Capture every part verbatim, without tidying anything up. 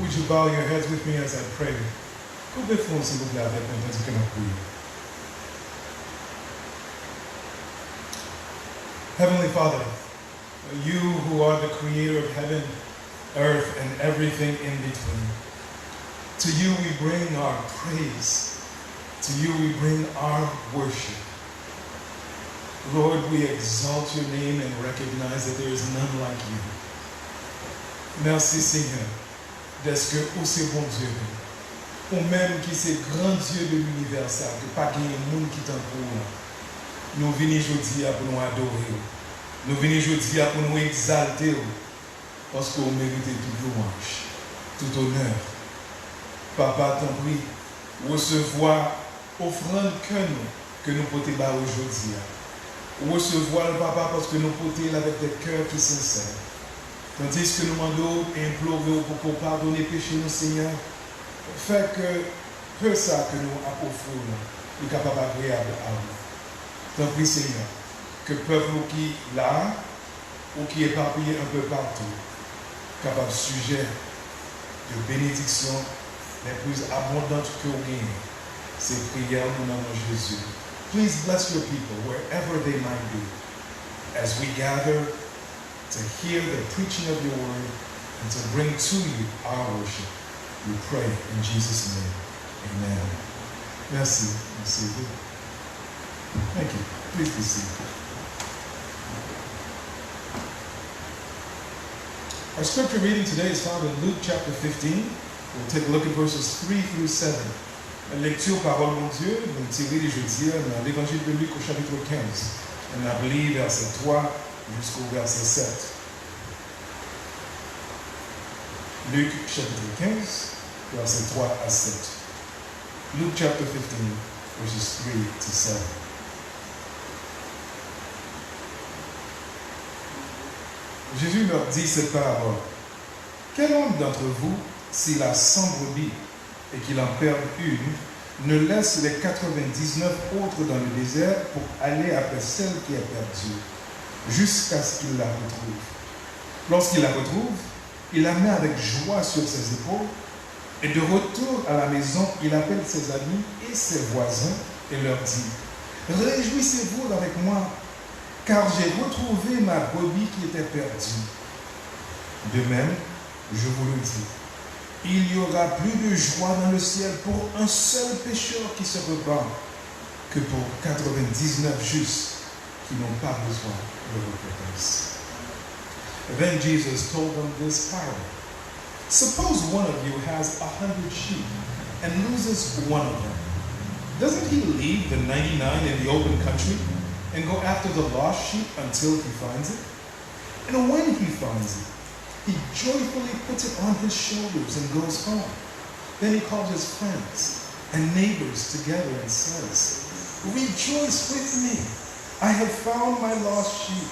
Would you bow your heads with me as I pray? Koupe fwon w, silvouplè, avèk mwen, tandis ke n ap priye. Heavenly Father, you who are the creator of heaven, earth, and everything in between, to you we bring our praise. To you we bring our worship. Lord, we exalt your name and recognize that there is none like you. Mèsi, Senyè, dèske ou se Bondye nou. Ou menm ki se gran Dye de linivè sa, ke pa genyen moun ki tankou w la. Nou vini jodi a pou nou adore w. Nou vini jodi a pou nou egzalte w, paske w merite tout lwanj, tout onè. Papa, tanpri, resevwa ofrann kè nou ke nou pote ba ou jodi a. Resevwa l, Papa, paske nou pote l avèk de kè ki sensè. Tandis ke nou mande w e enplore w pou ke w padone peche nou, Senyè, fè ke pe sa ke nou ap ofri w lan, li kapab agreyab a ou. Tanpri, Senyè, ke pèp ou ki la a, ou ki epapiye un peu partout, kapab sijè de benediksyon les plus abondantes ke w genyen. Se priyè nou nan non Jezi. Please bless your people wherever they might be as we gather to hear the preaching of your word and to bring to you our worship. We pray in Jesus' name. Amen. Merci. Merci. Thank you. Please be seated. Our scripture reading today is found in Luke chapter fifteen. We'll take a look at verses three through seven. Lekti pawòl Bondye, nou tire li jodi a nan Levanjil de Lik, o chapit kenz. E n ap li vèsè twa jisko vèsè sèt. Lik, chapit kenz, vèsè twa a sèt. Luke chapter fifteen, verses three to seven. Jésus leur dit cette parabole. Quel homme d'entre vous, s'il a cent brebis et qu'il en perd une, ne laisse les quatre-vingt-dix-neuf autres dans le désert pour aller après celle qui est perdue, jusqu'à ce qu'il la retrouve ? Lorsqu'il la retrouve, il la met avec joie sur ses épaules, et de retour à la maison, il appelle ses amis et ses voisins et leur dit : « Réjouissez-vous avec moi, car j'ai retrouvé ma brebis qui était perdue. » De même, je vous le dis, il y aura plus de joie dans le ciel pour un seul pécheur qui se repent que pour quatre-vingt-dix-neuf justes qui n'ont pas besoin de repentance. Then Jesus told them this parable. Suppose one of you has a hundred sheep and loses one of them. Doesn't he leave the ninety-nine in the open country and go after the lost sheep until he finds it? And when he finds it, he joyfully puts it on his shoulders and goes home. Then he calls his friends and neighbors together and says, "Rejoice with me. I have found my lost sheep."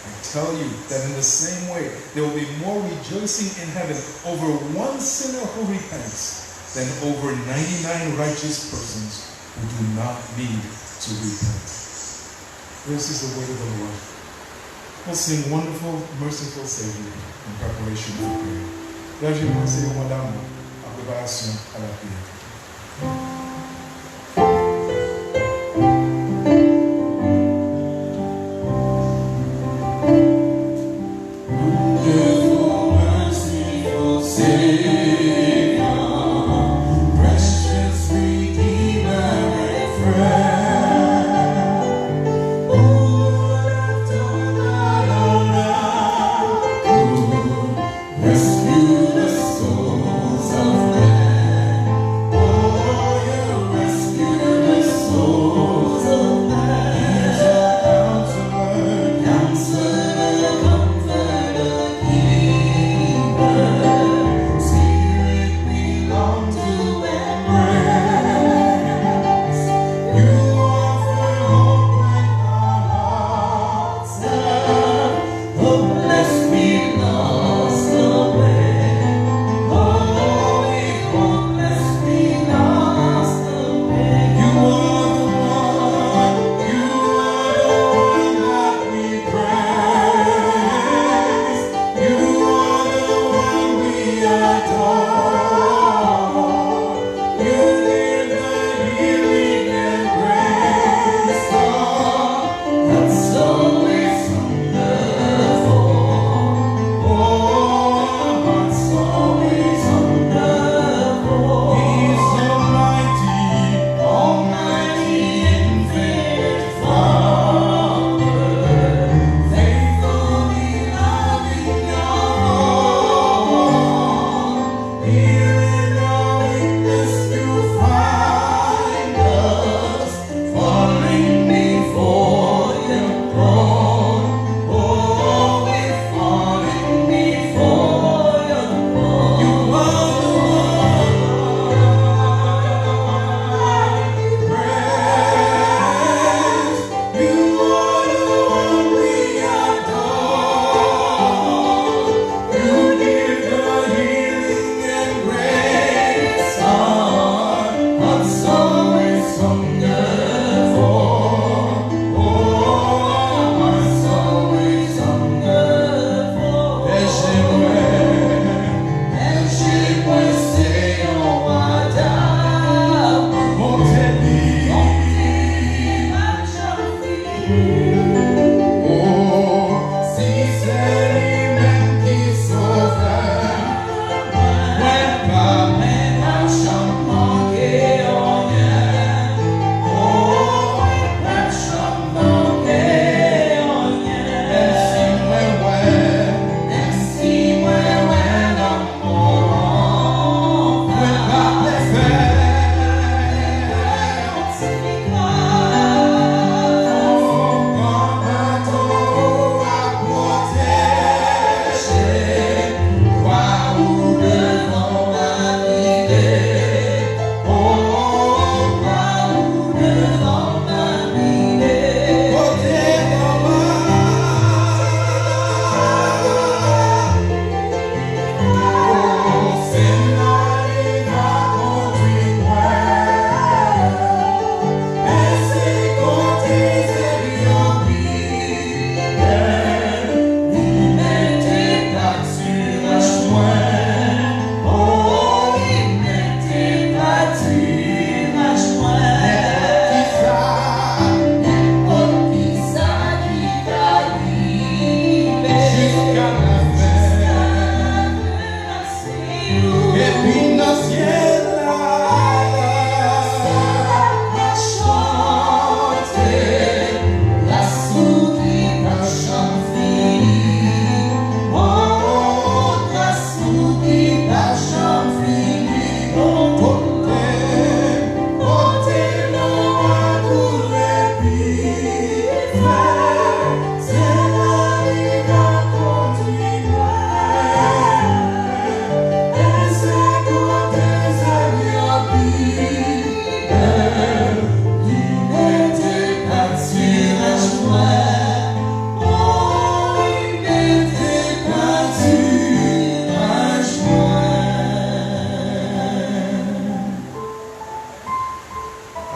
I tell you that in the same way, there will be more rejoicing in heaven over one sinner who repents than over ninety-nine righteous persons who do not need to repent. This is the word of the Lord. We'll sing Wonderful, Merciful Savior in preparation for prayer. Lè Jezi se yon mò damou an preparasyon a lapriyè. Wonderful, merciful Savior, precious Redeemer and friend, who would have torn the lion, could rescue the souls of men. Oh,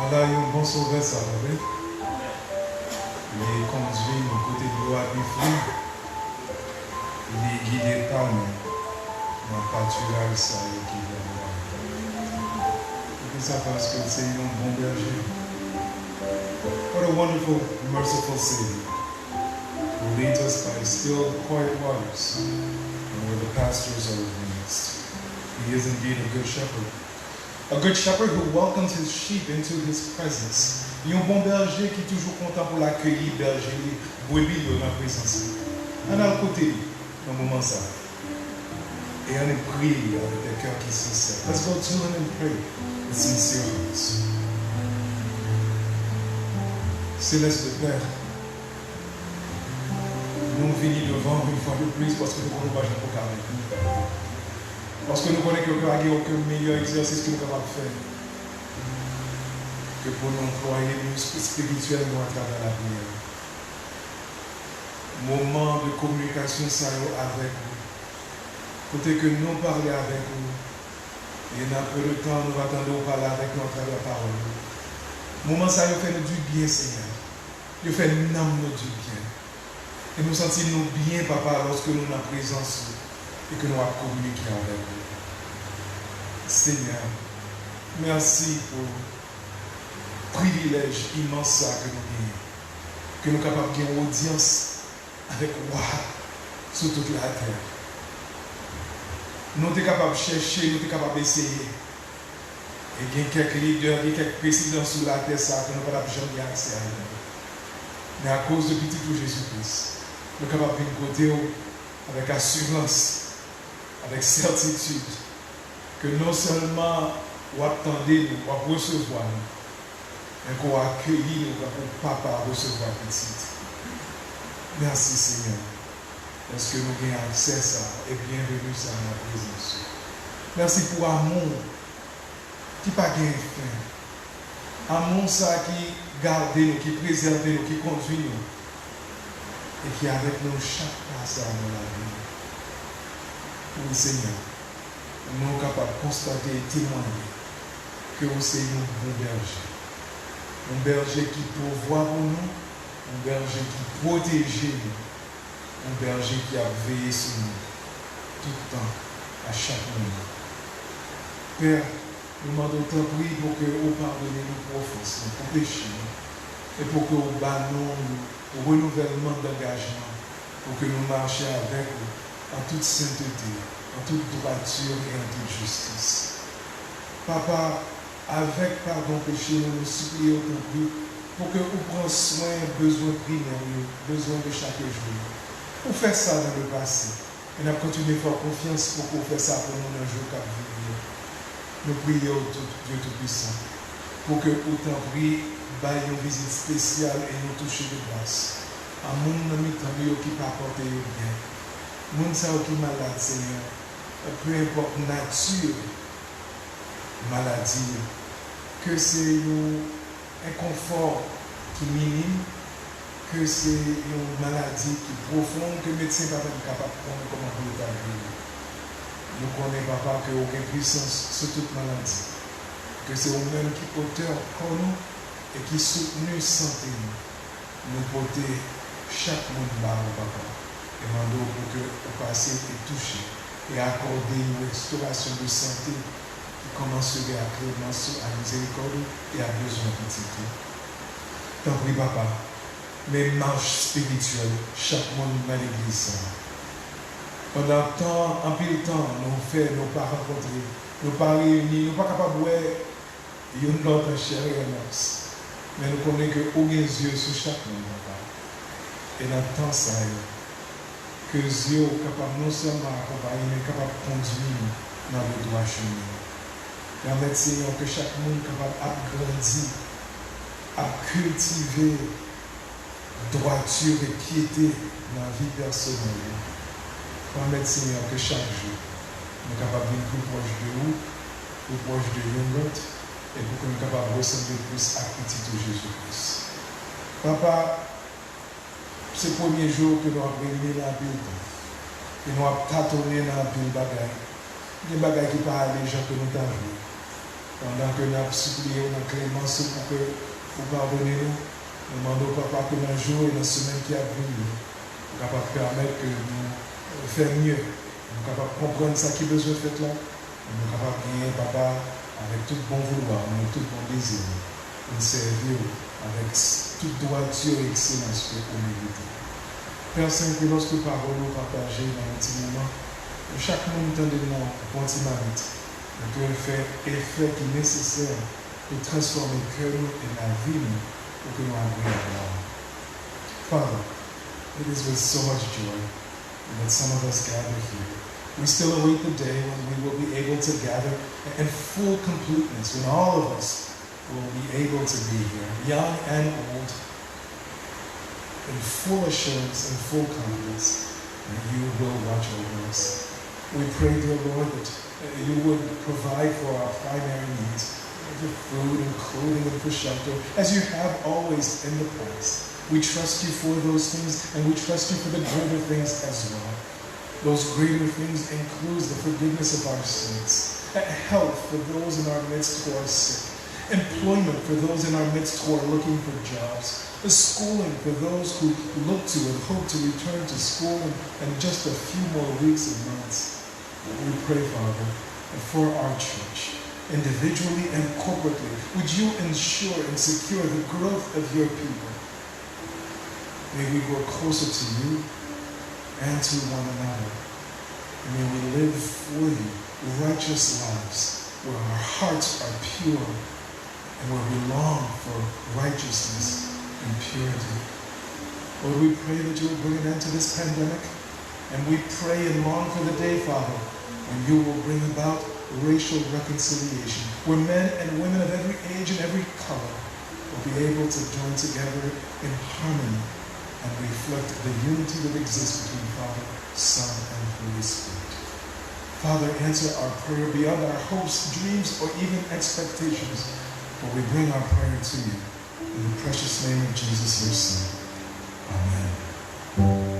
Ala yon bon Sovè sa, pa vre? Li kondui nou kote dlo a pi fri. Li gide pa nou nan patiraj sa yo ki vrèman bon. Poukisa? Paske l se yon bon bèje. What a wonderful, merciful Savior who leads us by still, quiet waters and where the pastures are greenest. He is indeed a good shepherd. A good shepherd who welcomes his sheep into his presence. Yon bon bèje ki toujou kontan pou l akeyi bèje li, bwebi l yo nan prezans li. Ann al kote li nan moman sa a. E ann priye li avèk de kè ki sensè. Let's go to him and pray with sincere hearts. Céleste Père, nou vini devan w yon fwa de plis paske nou konnen w pa janm poko avèk nou. Paske nou konnen ke pa gen okenn meyè egzèsis ke nou kapab fè ke pou nou anplwaye misk espirityèl nou atravè lapriyè. Moman de kominikasyon sa yo avèk ou, kote ke nou pale avèk ou, e nan pe de tan nou va tande w pale avèk nou atravè pawòl ou. Moman sa yo fè nou di byen, Senyè. Yo fè nanm nou di byen. E nou santi nou byen, Papa, lòske nou nan prezans ou e ke nou ap kominike avèk ou. Senyè, mèsi pou privilèj imans sa ke nou genyen, ke nou kapab gen odyans avèk wa sou tout latè. Nou te kapab chèche, nou te kapab eseye. E gen kèk lidè, gen kèk prezidan sou latè sa ke nou pa t ap janm gen aksè a yo. Men akoz de Pitit ou Jezi Kris, nou kapab vin kote w avèk asirans, avèk sètitid, ke non sèlman w ap tande nou, w ap resevwa nou, men ke w akeyi nou tankou papa resevwa pitit. Mèsi, Senyè, paske nou gen aksè sa a e byenveni sa a nan prezans ou. Mèsi pou amou w ki pa gen fen. Amou sa ki gade nou, ki prezève nou, ki kondui nou, e ki avèk nou chak pa sa a nan lavi nou. Wi, Senyè, nou kapab konstate e temwaye ke ou se yon bon bèje. Yon bèje ki pouvwa pou nou, yon bèje ki pwoteje nou, yon bèje ki ap veye sou nou tout tan, a chak moman. Pè, nou mande w tanpri pou ke ou padone nou pou ofans nou, pou peche nou, e pou ke ou ba nou yon renouvèlman dangajman, pou ke nou mache avèk ou an tout sentete, an tout dwati e an tout jistis. Papa, avèk padon peche nou, nou sipliye w tanpri pou ke ou pran swen bezwen primè nou yo, bezwen de chak jou yo. Ou fè sa nan lepase, e n ap kontinye fè w konfyans pou ke w fè sa pou nou nan jou k ap vini yo. Nou priye w, Dye Toupisan, pou ke ou tanpri bay yon vizit espesyal e yon touche de gras a moun nan mitan nou yo ki pa pòte yo byen. Moun sa yo ki malad, Senyè, penpòt nati maladi yo, ke se yon enkonfò ki minim, ke se yon maladi ki pwofon, ke medsen pa menm kapab konnen kòman pou yo ta geri. Nou konnen, Papa, ke ou gen pwisans sou tout maladi, ke se ou menm ki otè kò nou e ki soutni sante nou. Nou pote chak moun ba ou, Papa, e mande w pou ke ou pase e touche e akòde yon restorasyon de sante ki kòmanse ak klemans ou, ak mizerikòd ou e ak bezwen pitit ou. Tanpri, Papa, men mach espirityèl chak moun nan legliz sa a. Pandan tan, anpil tan, nou fè, nou pa rankontre, nou pa reyini, nou pa kapab wè youn lòt an chè e an os. Men nou konnen ke ou gen zye sou chak moun, Papa. E nan tan sa yo, ke zye w kapab non sèlman akonpaye, men kapab kondui nou nan ledwa chemen. Pèmèt, Senyè, ke chak moun kapab ap grandi, ap kiltive dwati e pyete nan vi pèsonèl yo. Pèmèt, Senyè, ke chak jou nou kapab vin pli pwòch de ou, pli pwòch de youn lòt, e pou ke nou kapab resanble plis ak Pitit ou, Jezi Kris. Papa, se premye jou ke nou ap reyini nan anpil tan, ke nou ap tatonnen nan anpil bagay. Gen bagay ki pa ale jan ke nou ta vle. Pandan ke n ap sipliye w nan klemans ou pou ke ou padone nou, nou mande w, Papa, ke nan jou e nan semèn ki ap vini yo, ou kapab pèmèt ke nou fè mye, nou kapab konprann sa ki bezwen fèt la, e nou kapab genyen, Papa, avèk tout bon voulwa nou, tout bon dezi nou, pou n sèvi w avèk s- tout dwati e ekselans ke ou merite. Pè Sen, ke lòske pawòl ou pataje nan yon ti moman, nou chak moun tande nan yon ti mamit, nou dwe fè efè ki nesesè pou transfòme kè nou e lavi nou pou ke nou agreyab a ou. Father, it is with so much joy that some of us gather here. We still await the day when we will be able to gather in full completeness, when all of us will be able to be here, young and old, in full assurance and full confidence that you will watch over us. We pray, dear Lord, that uh, you would provide for our primary needs, uh, for food and clothing and for shelter, as you have always in the past. We trust you for those things, and we trust you for the greater things as well. Those greater things includes the forgiveness of our sins, uh, health for those in our midst who are sick, employment for those in our midst who are looking for jobs, the schooling for those who look to and hope to return to school in, in just a few more weeks and months. We pray, Father, for our church, individually and corporately. Would you ensure and secure the growth of your people? May we grow closer to you and to one another. And may we live for you righteous lives where our hearts are pure and where we long for righteousness and purity. Lord, we pray that you will bring an end to this pandemic, and we pray and long for the day, Father, when you will bring about racial reconciliation, where men and women of every age and every color will be able to join together in harmony and reflect the unity that exists between Father, Son, and Holy Spirit. Father, answer our prayer beyond our hopes, dreams, or even expectations, for we bring our prayer to you. In the precious name of Jesus, your Son. Amen.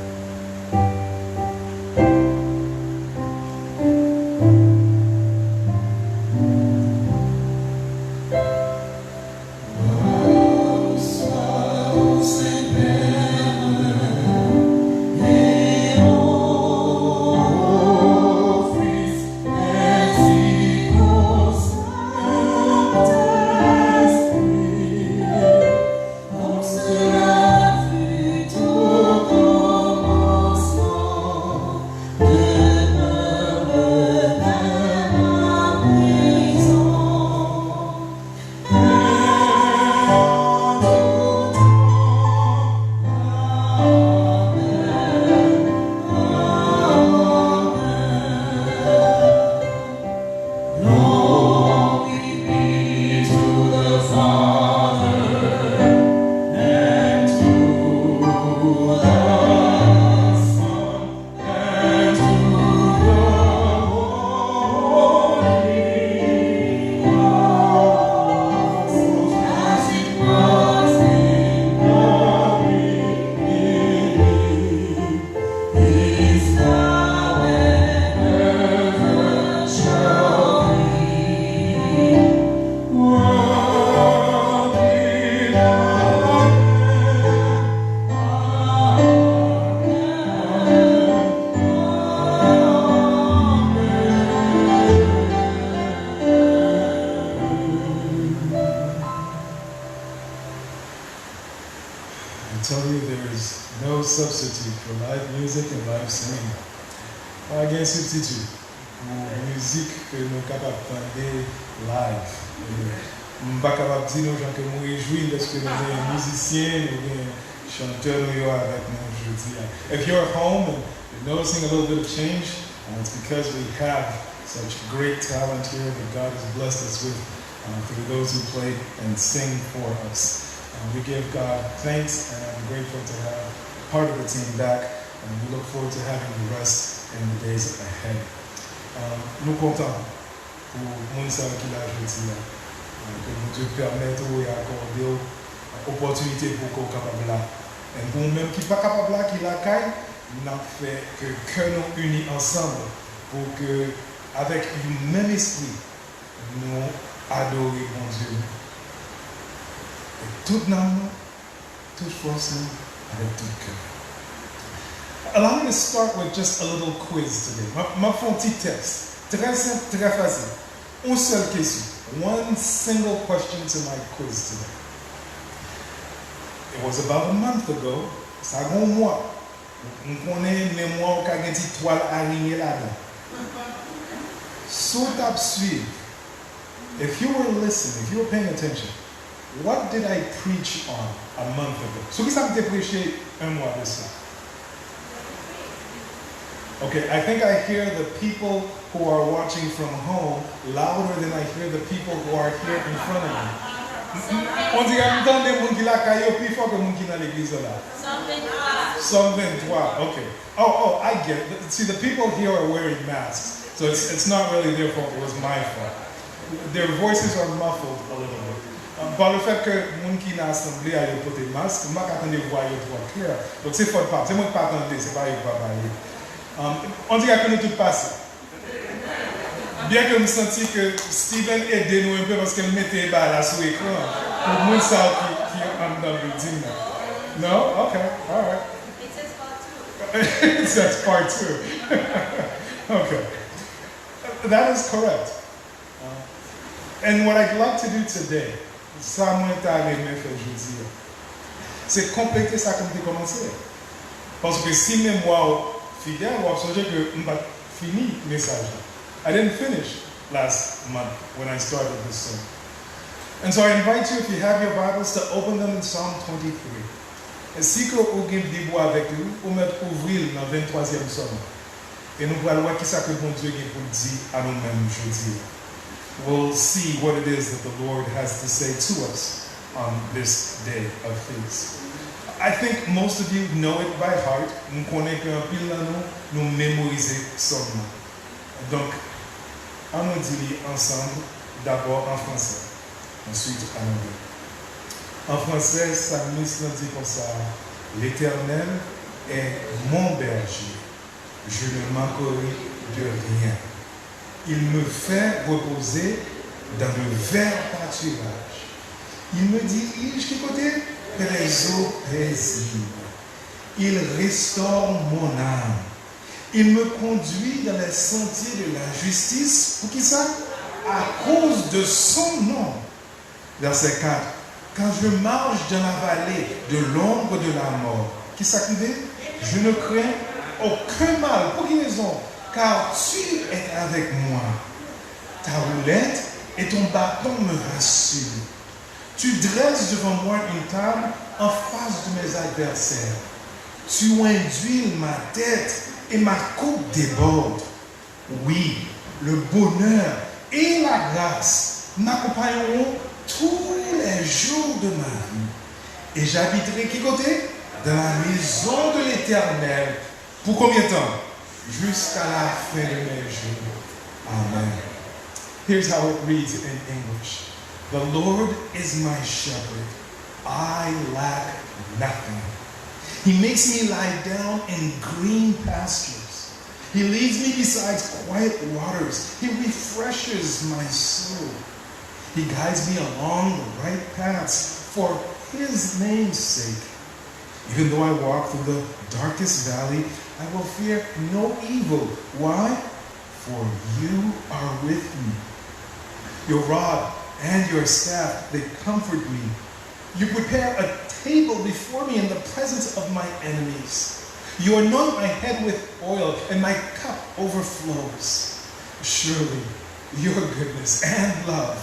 Glory be to the Father, and to the Son, and to the Holy Ghost, as it was in the beginning, is now, and ever shall be, world without end. Amen. Amen. I tell you, there is no substitute for live music and live singing. Pa gen sibstiti pou mizik ke nou kapab tande live. M pa kapab di nou jan ke m rejwi lèske nou gen mizisyen, nou gen chantè nou yo avèk nou jodi a. If you're at home and you're noticing a little bit of change, uh, it's because we have such great talent here that God has blessed us with, uh, through those who play and sing for us. Uh, we give God thanks, and I'm grateful to have part of the team back, and we look forward to having the rest in the days ahead. Um, nou kontan pou moun sa yo ki la jodi a, uh, ke Bondye pèmèt ou e akòde w, uh, opòtinite pou ke w kapab la. And pou ou menm ki pa kapab la, ki lakay, n ap fè ke kè nou ini ansanm pou ke, avèk yon menm espri, nou adore Bondye nou. Avèk tout nanm nou, tout fòs nou, avèk tout kè nou. Allow me to start with just a little quiz today. M ap, m ap fè yon ti tès. Trè senp, trè fasil. Yon sèl kesyon. One single question to my quiz today. It was about a month ago. Sa gen yon mwa. M konnen memwa w ka gen ti twal arenye ladan. Si w t ap swiv, if you were listening, if you were paying attention, what did I preach on a month ago? Sou ki sa m te preche yon mwa de sa? Okay, I think I hear the people who are watching from home louder than I hear the people who are here in front of me. On dirait m tande moun ki lakay yo pi fò ke moun ki nan legliz la. Sòm venntwa, okay. Oh, oh, I get it. See, the people here are wearing masks, so it's, it's not really their fault, it was my fault. Their voices are muffled a little bit. Um, pa le fèt ke moun ki nan asanble a yo pote mask, m pa ka tande vwa yo twò klè. Donk se fòt pa m, se mwen k pa tande, se pa yo k pa pale. Um, on dirait ke nou tout pase. Byen ke m santi ke Steven ede nou enpe paske l mete bagay la sou ekran pou moun sa yo ki, ki anndan building nan. No? Okay, alright. It says part two. It says part two. Okay. That is correct. And what I'd like to do today, sa mwen ta renmen fè jodi a, se konplete sa ke m te kòmanse a. Paske si memwa w fidèl, w ap sonje ke m pa t fini mesaj la. I didn't finish last month when I started this sermon. And so I invite you, if you have your Bibles, to open them in Psalm twenty-three. E si ke ou gen Bib ou avèk ou, ou mèt ouvri l nan venntwazyèm Sòm. E nou pral wè kisa ke Bondye gen pou l di a nou menm jodi a. We'll see what it is that the Lord has to say to us on this day of His. I think most of you know it by heart. M konnen ke anpil nan nou, nou memorize Sòm nan. Donk, ann nou di li ansanm, dabò an fransè, answit an anglè. An fransè, salmis lan di konsa, L'Éternel est mon berger, je ne manquerai de rien. Il me fait reposer dans de verts pâturages. Il me dirige ki kote? Près des eaux paisibles. Il restaure mon âme. Il me conduit dans les sentiers de la justice. Poukisa? À cause de son nom. Verset quatre. Quand je marche dans la vallée de l'ombre de la mort, kisa ki rive? Je ne crains aucun mal. Pou ki rezon? Car tu es avec moi. Ta houlette et ton bâton me rassurent. Tu dresses devant moi une table en face de mes adversaires. Tu induis ma tête et ma coupe déborde. Oui, le bonheur et la grâce m'accompagneront tous les jours de ma vie. Et j'habiterai ki kote? Dans la maison de l'Éternel. Pou konbyen tan? Jusqu'à la fin de mes jours. Amen. Here's how it reads in English. The Lord is my shepherd. I lack nothing. He makes me lie down in green pastures. He leads me beside quiet waters. He refreshes my soul. He guides me along the right paths for his name's sake. Even though I walk through the darkest valley, I will fear no evil. Why? For you are with me. Your rod and your staff, they comfort me. You prepare a table before me in the presence of my enemies. You anoint my head with oil, and my cup overflows. Surely your goodness and love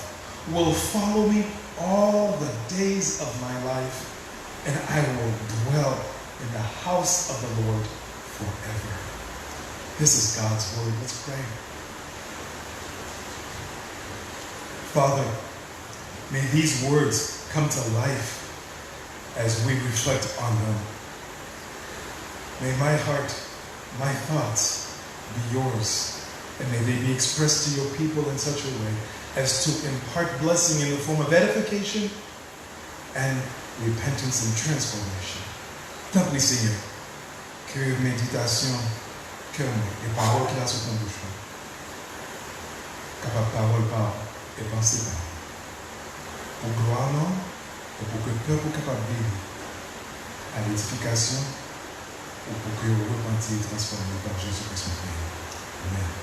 will follow me all the days of my life, and I will dwell in the house of the Lord forever. This is God's word. Let's pray. Father, may these words come to life as we reflect on them. May my heart, my thoughts be yours, and may they be expressed to your people in such a way as to impart blessing in the form of edification and repentance and transformation. Tanpri, Senyè, ke meditasyon kè mwen e pawòl ki la sot nan bouch mwen kapab pawòl pa w e panse pa w, pou glwa non w e pou ke pèp ou kapab viv a ledifikasyon ou pou ke yo repanti e transfòme pa Jezi Kris nou Seyè. Amèn.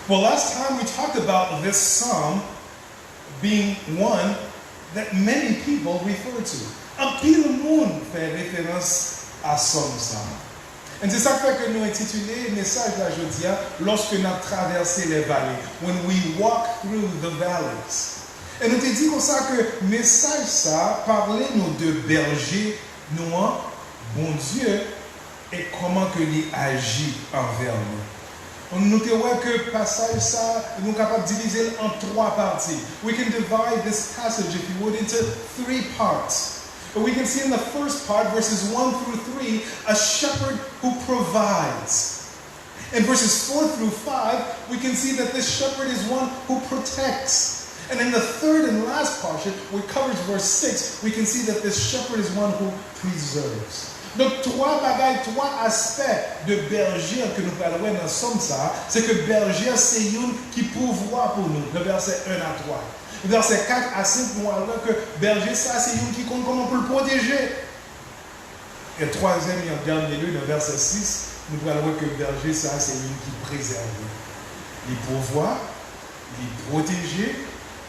Well, last time we talked about this psalm being one that many people refer to. Anpil moun fè referans a sòm sa a. And se sa k fè ke nou entitile mesaj la jodi a, Lorsque n ap travèse lè vale, when we walk through the valleys. E nou te di konsa ke mesaj sa a pale nou de bèje nou an, Bondye, e kòman ke li aji anvè nou. Nou te wè ke pasaj sa a, nou kapab divize l an twa pati. We can divide this passage, if you would, into three parts. And we can see in the first part, verses one through three, a shepherd who provides. In verses four through five, we can see that this shepherd is one who protects. And in the third and last portion, which covers verse six, we can see that this shepherd is one who preserves. Donk, twa bagay, twa aspè de bèje ke nou pral wè nan sòm sa a, se ke bèje a se youn ki pouvwa pou nou, nan vèsè en a twa. Vèsè kat a senk, nou pral wè ke bèje sa a se youn ki konn kòman pou l pwoteje. E twazyèm e an dènye lye, nan vèsè sis, nou pral wè ke bèje sa a se youn ki prezève. Li pouvwa, li pwoteje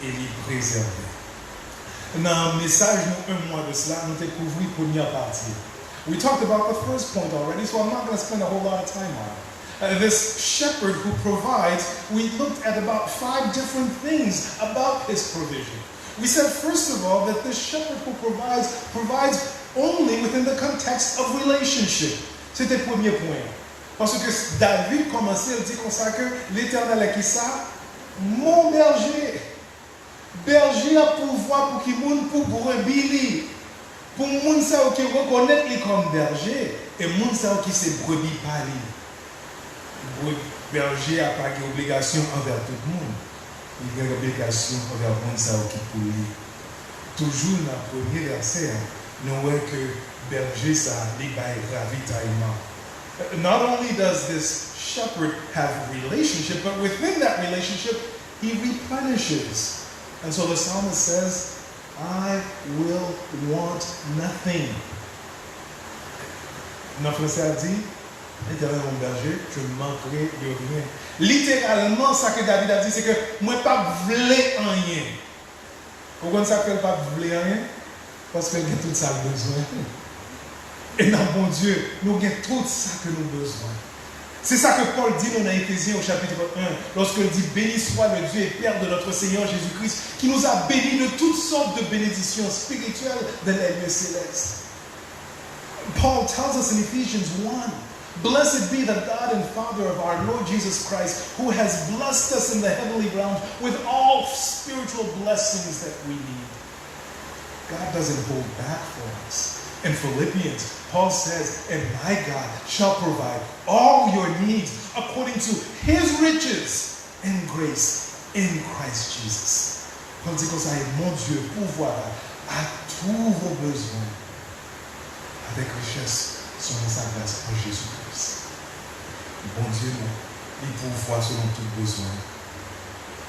e li prezève. Nan mesaj nou yon mwa de sila, nou te kouvri premyè pati. We talked about the first point already, so I'm not going to spend a whole lot of time on it. Uh, this shepherd who provides, we looked at about five different things about his provision. We said, first of all, that this shepherd who provides, provides only within the context of relationship. Se te premye pwen an. Paske David kòmanse, l di konsa ke Letènèl ki sa? Mon bèje. Bèje a pouvwa pou ki moun? Pou brebi li. Pou moun sa yo ki rekonèt li kòm bèje, e moun sa yo ki se brebi pa li. Bre-, bèje a pa gen obligasyon anvè tout moun. Li gen obligasyon anvè moun sa yo ki pou li. Toujou nan premye vèsè a, nou wè ke bèje sa a, li bay ravitayman. Not only does this shepherd have relationship, but within that relationship, he replenishes. And so the psalmist says, I will want nothing. Nan franse a di, L'Éternel est mon berger, je ne manquerai de rien. Literalman, sa ke David ap di, se ke mwen p ap vle anyen. Ou konn sa k fè l p ap vle anyen? Paske l gen tout sa l bezwen. E nan Bondye, nou gen tout sa ke nou bezwen. Se sa ke Pòl di nou nan Efezyen, au chapitre un, lorsqu'il dit, Béni soit le Dieu et Père de notre Seigneur Jésus-Christ, qui nous a bénis de toutes sortes de bénédictions spirituelles dans les lieux célestes. Paul tells us in Ephesians one, Blessed be the God and Father of our Lord Jesus Christ, who has blessed us in the heavenly realms with all spiritual blessings that we need. God doesn't hold back for us. In Philippians, Paul says, And my God shall provide all your needs according to his riches and grace in Christ Jesus. Pòl di konsa, e Bondye pouvwa a tous vos besoins avec richesse selon sa grâce en Jésus-Christ. Bondye nou, li pouvwa selon tout bezwen.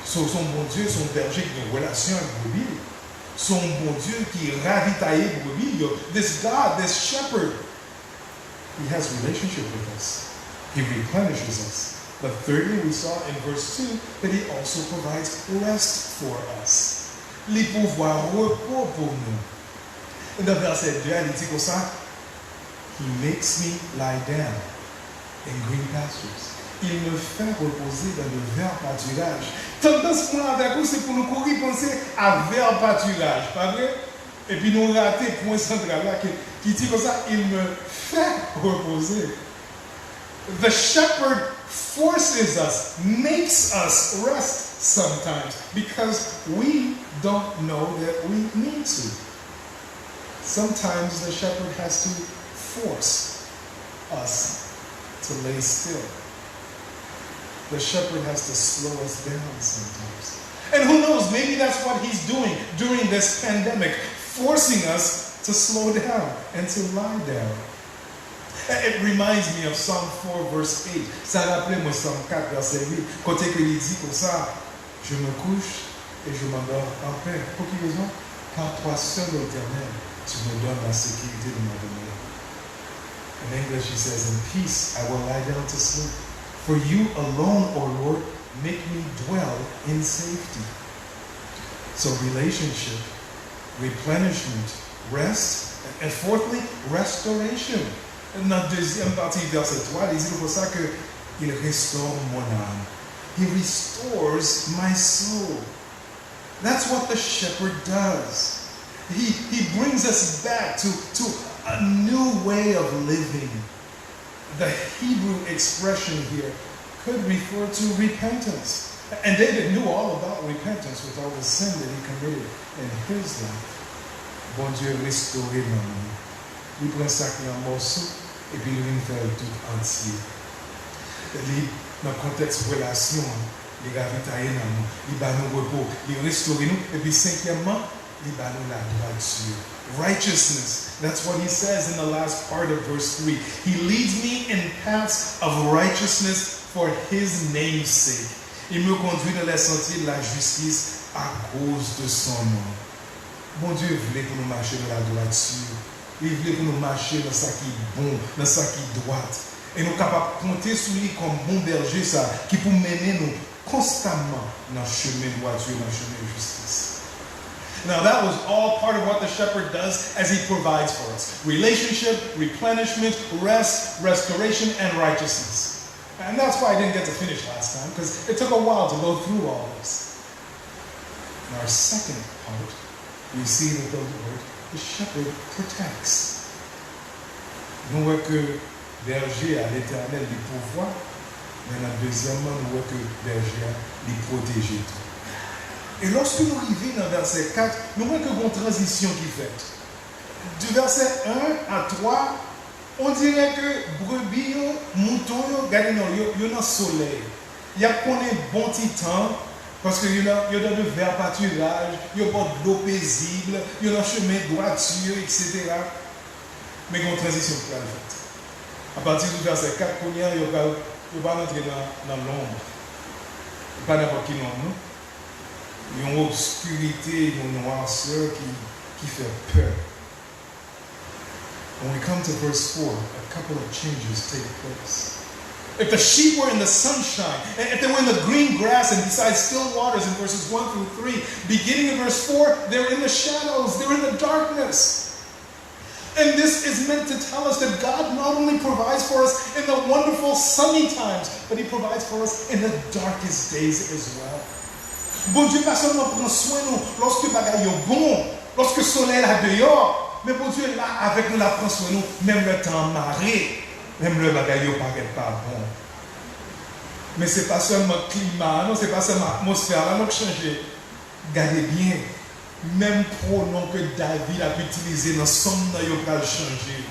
So, se yon Bondye, se yon bèje ki gen relasyon ak brebi li. Se yon Bondye ki ravitaye brebi li yo. This God, this shepherd, he has relationship with us. He replenishes us. But thirdly, we saw in verse two that he also provides rest for us. Li pouvwa repo pou nou. Nan vèsè de a, li di konsa, He makes me lie down in green pastures. Il me fait reposer dans de verts pâturages. Tandans mwen avèk ou, se pou nou kouri panse a vè patiraj, pa vre? Epi nou rate pwen santral la ki, ki di konsa, Il me fait reposer. The shepherd forces us, makes us rest sometimes because we don't know that we need to. Sometimes the shepherd has to force us to lay still. The shepherd has to slow us down sometimes. And who knows, maybe that's what he's doing during this pandemic, forcing us to slow down and to lie down. It reminds me of Psalm four verse eight. Sa raple mwen Sòm kat vèsè uit, kote ke li di konsa, Je me couche et je m'endors en paix. Pour quelle raison? Car toi seul, ô Éternel, tu me donnes la sécurité de ma demeure. In English, he says, In peace I will lie down to sleep. For you alone, O Lord, make me dwell in safety. So, relationship, replenishment, rest, and fourthly, restoration. Nan dezyèm pati vèsè twa, li di nou konsa ke il restaure mon âme. He restores my soul. That's what the shepherd does. He, he brings us back to, to a new way of living. The Hebrew expression here could refer to repentance. And David knew all about repentance with all the sin that he committed in his life. Bondye restore nanm li. Li pran sa k nan mòso, epi li vin fè l tout antye. Li, nan kontèks relasyon an, li ravitaye nanm nou, li ba nou repo, li restore nou, epi senkyèmman, li ba nou ladwati. Righteousness, that's what he says in the last part of verse three. He leads me in paths of righteousness for his name's sake. Il me conduit dans les sentiers de la justice à cause de son nom. Bondye vle pou nou mache nan ladwati. Li vle pou nou mache nan sa ki bon, nan sa ki dwat. E nou kapab konte sou li kòm bon bèje sa ki pou mennen nou konstamman nan chemen dwati, nan chemen jistis. Now, that was all part of what the shepherd does as he provides for us. Relationship, replenishment, rest, restoration, and righteousness. And that's why I didn't get to finish last time, because it took a while to go through all this. In our second part, we see that the Lord, the shepherd, protects. Nou wè ke bèje a, Letènèl, li pouvwa, men nan dezyèmman, nou wè ke bèje a, li pwoteje tou. E lòske nou rive nan vèsè kat, nou wè ke gon tranzisyon ki fèt. De vèsè en a twa, on dirè ke brebi yo, mouton yo, gade non, yo, yo nan solèy. Y ap konnen bon ti tan, paske yo nan, yo nan de vè patiraj, yo bò dlo pezib, yo nan chemen dwati, etsetera. Men gen yon tranzisyon ki pral fèt. Apati de vèsè kat, kounye a, yo pral, yo pral antre nan, nan lonb. E pa nenpòt ki lonb, non. Yon obskirite, yon nwasè ki, ki fè pè. When we come to verse four, a couple of changes take place. If the sheep were in the sunshine, and if they were in the green grass and beside still waters in verses one through three, beginning in verse four, they're in the shadows, they're in the darkness. And this is meant to tell us that God not only provides for us in the wonderful sunny times, but He provides for us in the darkest days as well. Bondye pa sèlman pran swen nou lòske bagay yo bon, lòske solèy la deyò, men Bondye la avèk nou, l ap pran swen nou, menm lè tan an mare, menm lè bagay yo parèt pa bon. Men se pa sèlman klima a, non, se pa sèlman atmosfè la, non, k chanje. Gade byen, menm pwonon ke David ap itilize nan sòm nan yo pral chanje.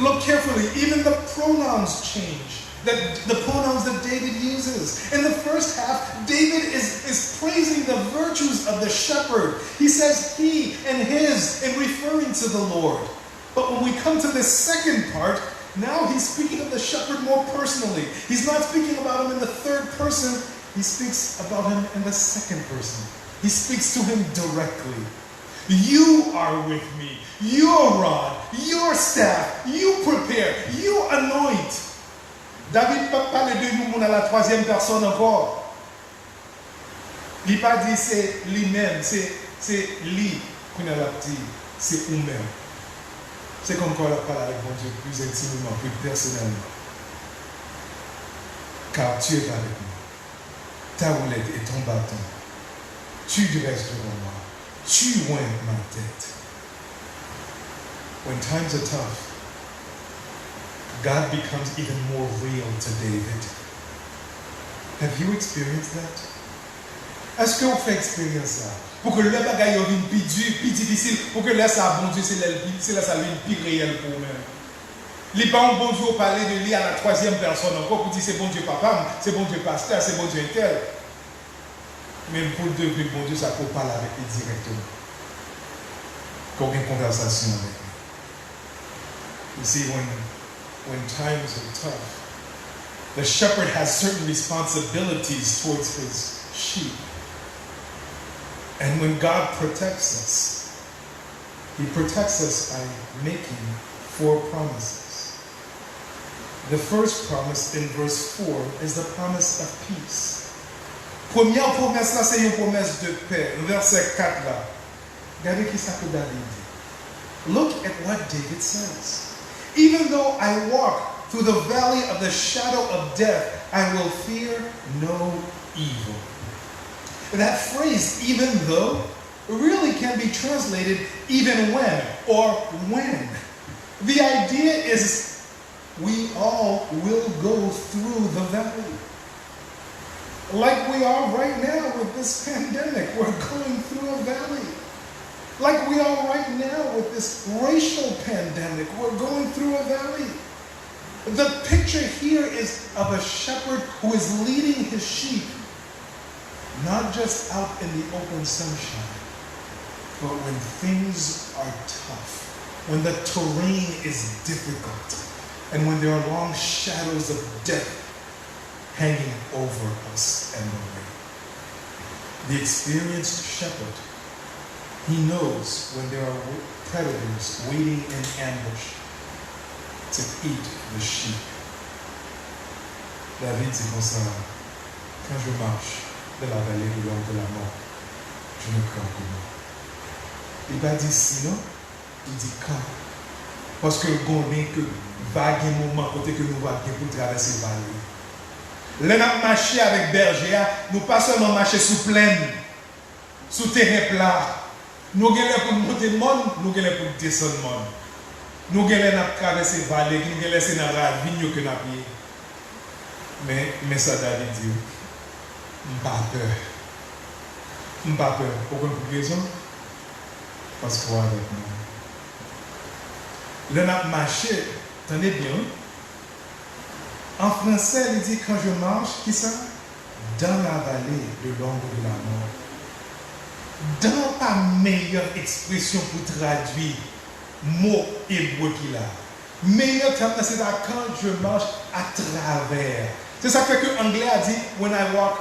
Look carefully, even the pronouns change. The, the pronouns that David uses. In the first half, David is, is praising the virtues of the shepherd. He says he and his in referring to the Lord. But when we come to this second part, now he's speaking of the shepherd more personally. He's not speaking about him in the third person, he speaks about him in the second person. He speaks to him directly. You are with me. Your rod, your staff, you prepare, you anoint. David pa pale de yon moun a la twazyèm pèsòn ankò. Li pa di se li menm, se, se li. Kounye a l ap di, se ou menm. Se kòmkwa l ap pale avèk Bondye pli entimeman, pli pèsonèlman. Car tu es avec moi. Ta houlette et ton bâton, tu dresses devant moi, tu ointes ma tête. When times are tough, God becomes even more real to David. Have you experienced that? Èske w fè eksperyans sa? Pou ke lè bagay yo vin pi di, pi difisil, pou ke lè sa a Bondye se lè l pi, se lè sa l vin pi reyèl pou ou menm. Li pa yon Bondye ou pale de li a la twazyèm pèsòn ankò pou di se Bondye papa m, se Bondye pastè, se Bondye entèl. Men pou l devni Bondye sa ke w pale avèk li dirèkteman. Ke w gen konvèsasyon avèk li. You see, when, when times are tough, the shepherd has certain responsibilities towards his sheep. And when God protects us, He protects us by making four promises. The first promise in verse four is the promise of peace. Premyè pwomès la se yon pwomès de pè. Nan vèsè kat la, gade ki sa ke David di. Look at what David says. Even though I walk through the valley of the shadow of death, I will fear no evil. That phrase, even though, really can be translated even when or when. The idea is we all will go through the valley. Like we are right now with this pandemic, we're going through a valley. Like we are right now with this racial pandemic, we're going through a valley. The picture here is of a shepherd who is leading his sheep not just out in the open sunshine, but when things are tough, when the terrain is difficult, and when there are long shadows of death hanging over us and the way. The experienced shepherd, he knows when there are predators waiting in ambush to eat the sheep. David di konsa, Quand je marche dans la vallée de l'ombre de la mort, je ne crains aucun mal. Li pa di si non, li di kan. Paske l konnen ke va gen moman kote ke nou va gen pou n travèse vale. Lè n ap mache avèk bèje a, nou pa sèlman mache sou plèn, sou teren pla. Nou gen lè pou n monte mòn, nou gen lè pou n desann mòn. Nou gen lè n ap travèse vale, nou gen lè se nan ravin yo ke n ap ye. Men, men sa David di, "M pa pè. M pa pè." Ou konn pou ki rezon? Paske w avèk mwen. Lè n ap mache, tande byen, wi. An fransè, li di, "Quand je marche," kisa? "Dans la vallée de l'ombre de la mort." Dans pa meyè ekspresyon pou tradui mo ebre ki la. Meyè tèm nan se ta "quand je marche à travers." Se sa k fè ke anglè a di, "When I walk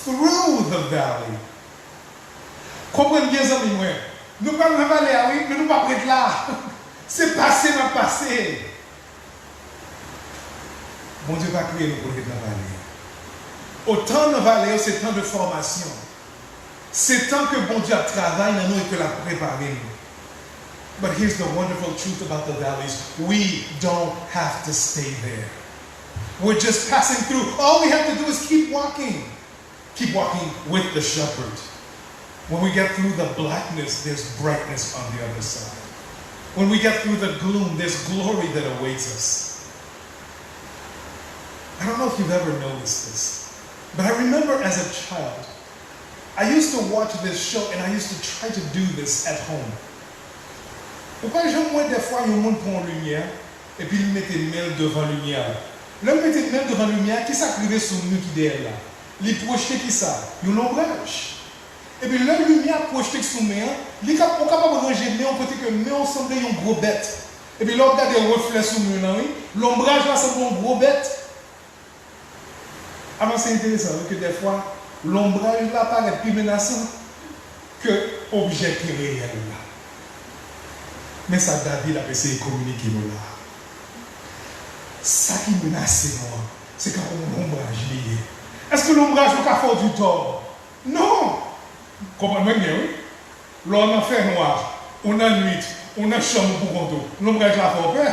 through the valley." Konprann byen, zanmi mwen. Nou pral nan vale a, wi, men nou p ap ret la. Se pase n ap pase. Bondye pa kreye nou pou n ret nan vale. Tan nan vale yo, se tan de fòmasyon. Se tan ke Bondye ap travay nan nou e ke l ap prepare nou. But here's the wonderful truth about the valleys. We don't have to stay there. We're just passing through. All we have to do is keep walking. Keep walking with the shepherd. When we get through the blackness, there's brightness on the other side. When we get through the gloom, there's glory that awaits us. I don't know if you've ever noticed this, but I remember as a child, I used to watch this show and I used to try to do this at home. Ou pa janm wè dèfwa yon moun pran yon limyè, epi l mete men l devan limyè a. Lè l mete men l devan limyè a, kisa k rive sou mi ki dèyè l la? Li pwojte kisa? Yon lonbraj. Epi lè limyè a pwojte sou men an, li ka, ou kapab ranje men w kote ke men w sanble yon gwo bèt. Epi lè w gade reflè sou mi w lan, wi, lonbraj la sanble yon gwo bèt. Alò, se enteresan, wi, ke dèfwa, lonbraj la parèt pi menasan ke objè ki reyèl la. Men sa David ap eseye kominike nou la. Sa ki menase nou an, se kankou yon lonbraj li ye. Èske lonbraj ou ka fè w di tò? Non! Konprann mwen byen, wi. Lè w nan fènwa, ou nan nwit, ou nan chanm ou pou kont ou, lonbraj la fè w pè.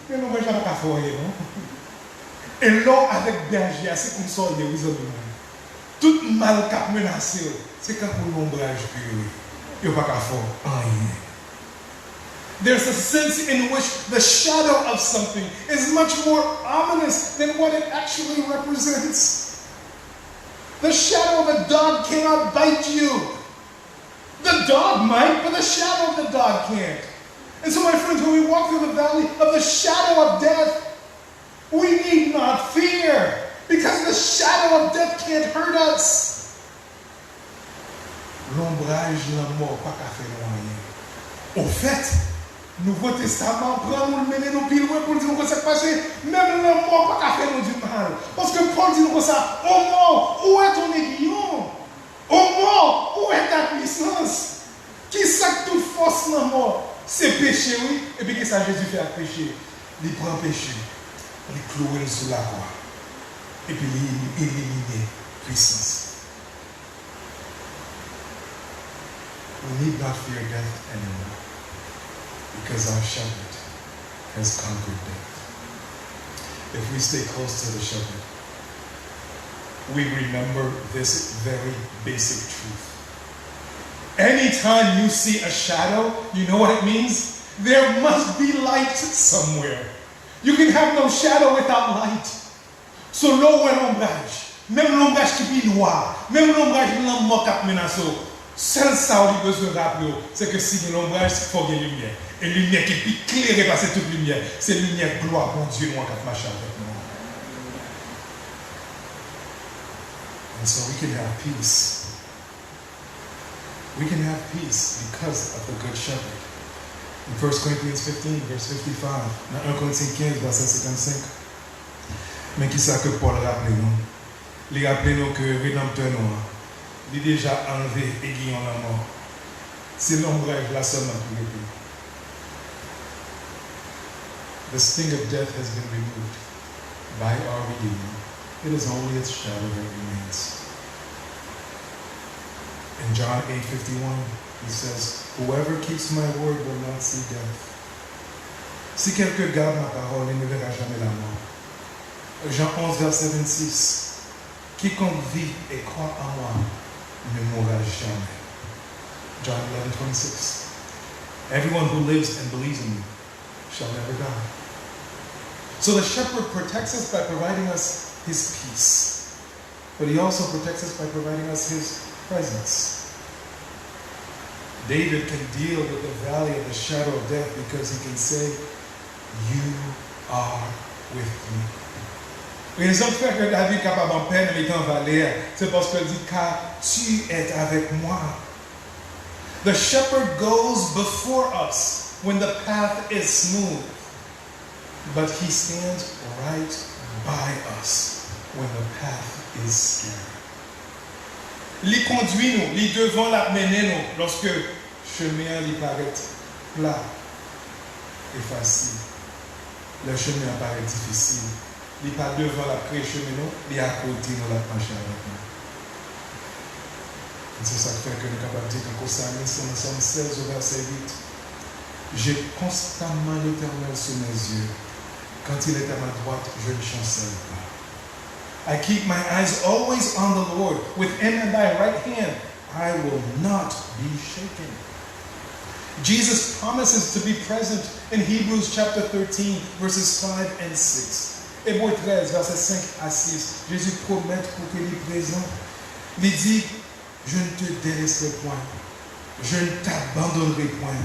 Men lonbraj la pa ka fè w anyen, non. E lè w avèk bèje a, se konsa w ye, wi, zanmi mwen. Tout mal k ap menase w, se kankou lonbraj ke yo ye. Yo pa ka fè w anyen. There's a sense in which the shadow of something is much more ominous than what it actually represents. The shadow of a dog cannot bite you. The dog might, but the shadow of the dog can't. And so, my friends, when we walk through the valley of the shadow of death, we need not fear, because the shadow of death can't hurt us. Lonbraj lanmò pa ka fè nou anyen. Ofèt, Nouvo Testaman pran nou, l mennen nou pi lwen pou l di nou konsa k pase, menm lanmò pa ka fè nou di mal. Paske Pòl di nou konsa, O mort, où est ton aiguillon? O mò, où est ta puissance? Kisa k tout fòs lanmò? Se peche, wi. Epi kisa Jezi fè ak peche? Li pran peche, li klouwe l sou lakwa, epi li elimine pwisans. We need not fear death anymore because our shepherd has conquered death. If we stay close to the shepherd, we remember this very basic truth. Anytime you see a shadow, you know what it means? There must be light somewhere. You can have no shadow without light. So, lè w wè lonbraj, menm lonbraj ki pi nwa, menm lonbraj lanmò k ap menase w, sèl sa w li bezwen raple w, se ke si gen lonbraj, fò gen limyè. E limyè ki pi klere pase tout limyè, se limyè glwa Bondye nou an k ap mache avèk nou an. And so we can have peace. We can have peace because of the Good Shepherd. In First Corinthians fifteen, verse fifty-five, nan en Korinti kenz, vèsè senkannsenk, men kisa ke Pòl raple nou? Li raple nou ke Redanmtè nou an, li deja anlve egiyon lanmò. Se lonbraj la sèlman ki rete. The sting of death has been removed by our Redeemer. It is only its shadow that remains. In John eight fifty-one, he says, "Whoever keeps my word will not see death." Si quelqu'un garde ma parole, il ne verra jamais la mort. Jean onze, verset vingt-six, "Quiconque vit et croit en moi ne mourra jamais." John eleven twenty-six, "Everyone who lives and believes in me shall never die." So the shepherd protects us by providing us his peace, but he also protects us by providing us his presence. David can deal with the valley of the shadow of death because he can say, "You are with me." Rezon ki fè ke David kapab anpè nan mitan vale a, se paske l di, "Car tu es avec moi." The shepherd goes before us when the path is smooth, but he stands right by us when the path is scary. Li kondui nou, li devan, l ap mennen nou lòske chemen an li parèt pla e fasil. Lè chemen an parèt difisil, li pa devan l ap kreye chemen, non, li akote nou, l ap mache avèk nou. E se sa k fè ke nou kapab di tankou salmis nan Sòm sèz, o vèsè uit, "J'ai constamment l'Éternel sous mes yeux. Quand il est à ma droite, je ne chancelle pas." "I keep my eyes always on the Lord. With him at thy right hand, I will not be shaken." Jesus promises to be present in Hebrews chapter thirteen, verses five and six. Ebre trèz, vèsè senk a sis, Jezi pwomèt pou ke li prezan. Li di, "Je ne te délaisserai point, je ne t'abandonnerai point."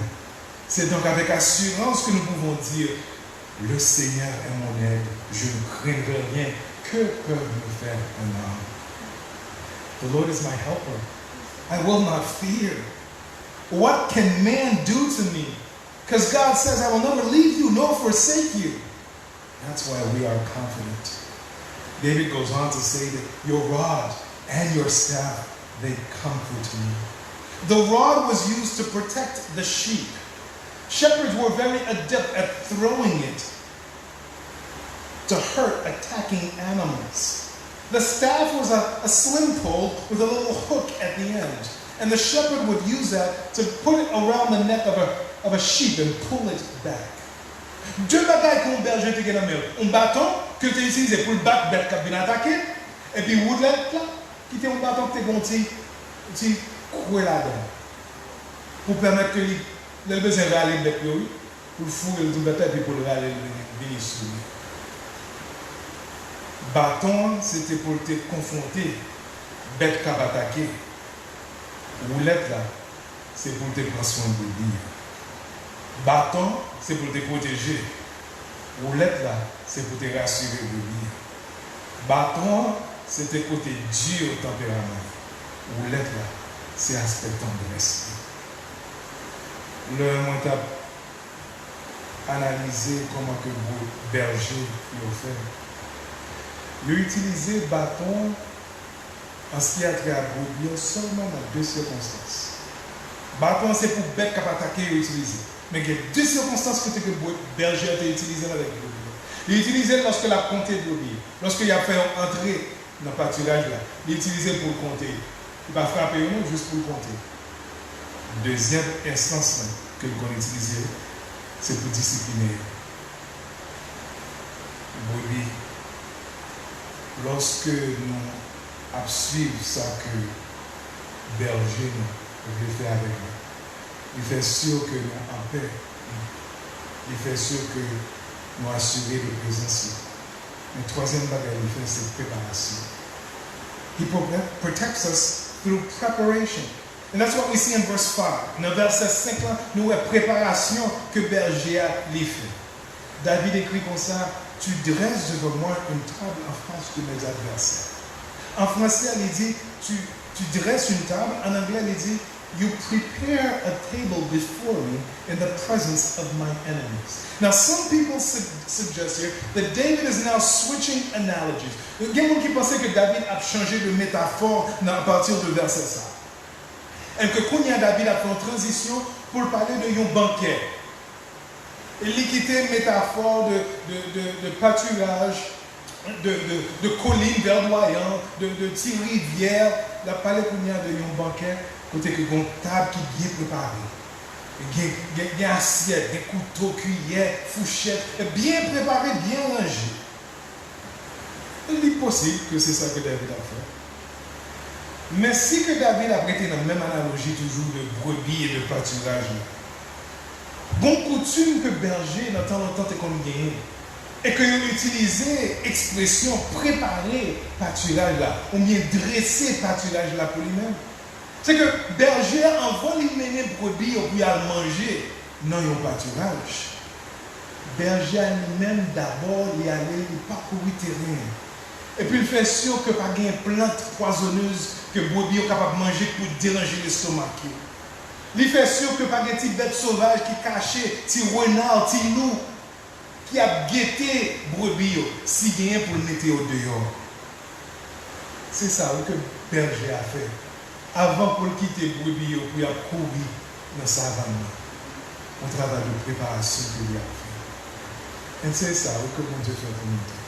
C'est donc avec assurance que nous pouvons dire, "Le Seigneur est mon aide, je ne craindrai rien, que peut me faire un homme? The Lord is my helper, I will not fear. What can man do to me?" Because God says, "I will never leave you nor forsake you." That's why we are confident. David goes on to say that, "Your rod and your staff, they comfort me." The rod was used to protect the sheep. Shepherds were very adept at throwing it to hurt attacking animals. The staff was a, a slim pole with a little hook at the end, and the shepherd would use that to put it around the neck of a, of a sheep and pull it back. De bagay ke yon bèje te gen nan men l, yon baton ke l te itilize pou l bat bèt k ap vin atake l, epi woulèt la, ki te yon baton ki te gen yon ti, ti kwen ladan l, pou pèmèt ke li, lè l bezwen rale bèt yo, wi, pou l foure l sou bèt la, epi pou l rale l vini, vini sou li. Baton an, se te pou l te konfwonte bèt k ap atake. Woulèt la, se pou l te pran swen brebi a. Baton, se pou l te pwoteje. Woulèt la, se pou te rasire brebi a. Baton an, se te kote di tanperaman an. Woulèt la, se aspè tandrès li. Lè mwen t ap analize kòman ke bèje yo fè, yo itilize baton an an se ki a trait a brebi an sèlman nan de sikonstans. Baton an se pou bèt k ap atake yo itilize. Men gen de sikonstans kote ke bèje an te itilize l avèk brebi an. Li itilize l lòske l ap konte brebi yo. Lòske y ap fè yon antre nan patiraj la, li itilize l pou l konte yo. Li pa frape yo non, jis pou l konte yo. Dezyèm enstans lan ke l konn itilize, se pou disipline yo. Brebi, lòske nou ap swiv sa ke bèje nou vle fè avèk nou, li fè si ke nou anpè, li fè si ke nou asire de prezans li. Men twazyèm bagay li fè, se preparasyon. He pro- protects us through preparation. And that's what we see in verse five. Nan vèsè senk lan, nou wè preparasyon ke bèje a li fè. David ekri konsa, "Tu dresses devant moi une table en face de mes adversaires." An franse, li di, "Tu, tu dresses une table." An anglè, li di, "You prepare a table before me in the presence of my enemies." Now, some people su- suggest here that David is now switching analogies. Gen moun ki panse ke David ap chanje de metafò nan, apati de vèsè sa. E ke kounye a David ap fè yon tranzisyon pou l pale de yon bankè. E li kite metafò de, de, de, de patiraj de, de, de kolin vèdwayan, de, de ti rivyè. L ap pale kounye a de yon bankè kote ke gen yon tab ki byen prepare. Gen, gen, gen asyèt, gen kouto, kiyè, fouchèt, byen prepare, byen ranje. Li posib ke se sa ke David ap fè. Men si ke David ap rete nan menm analoji toujou de brebi e de patiraj la, gon koutim ke bèje nan tan lontan te konn genyen, e ke yo itilize ekspresyon prepare patiraj la, oubyen drese patiraj la pou li menm. Se ke bèje a, anvan li mennen brebi yo pou y al manje nan yon patiraj, bèje a li menm, dabò, li ale, li pakouri teren an. Epi l fè si ke pa gen plant pwazonèz ke brebi yo kapab manje pou deranje lestomak yo. Li fè si ke pa gen ti bèt sovaj ki kache, ti rena, ti lou, ki ap gete brebi yo, si genyen pou l mete yo deyò. Se sa wi ke bèje a fè, avan pou l kite brebi yo pou y ap kouri nan savann nan. Yon travay de preparasyon ke li ap fè. E se sa wi ke Bondye fè pou nou tou.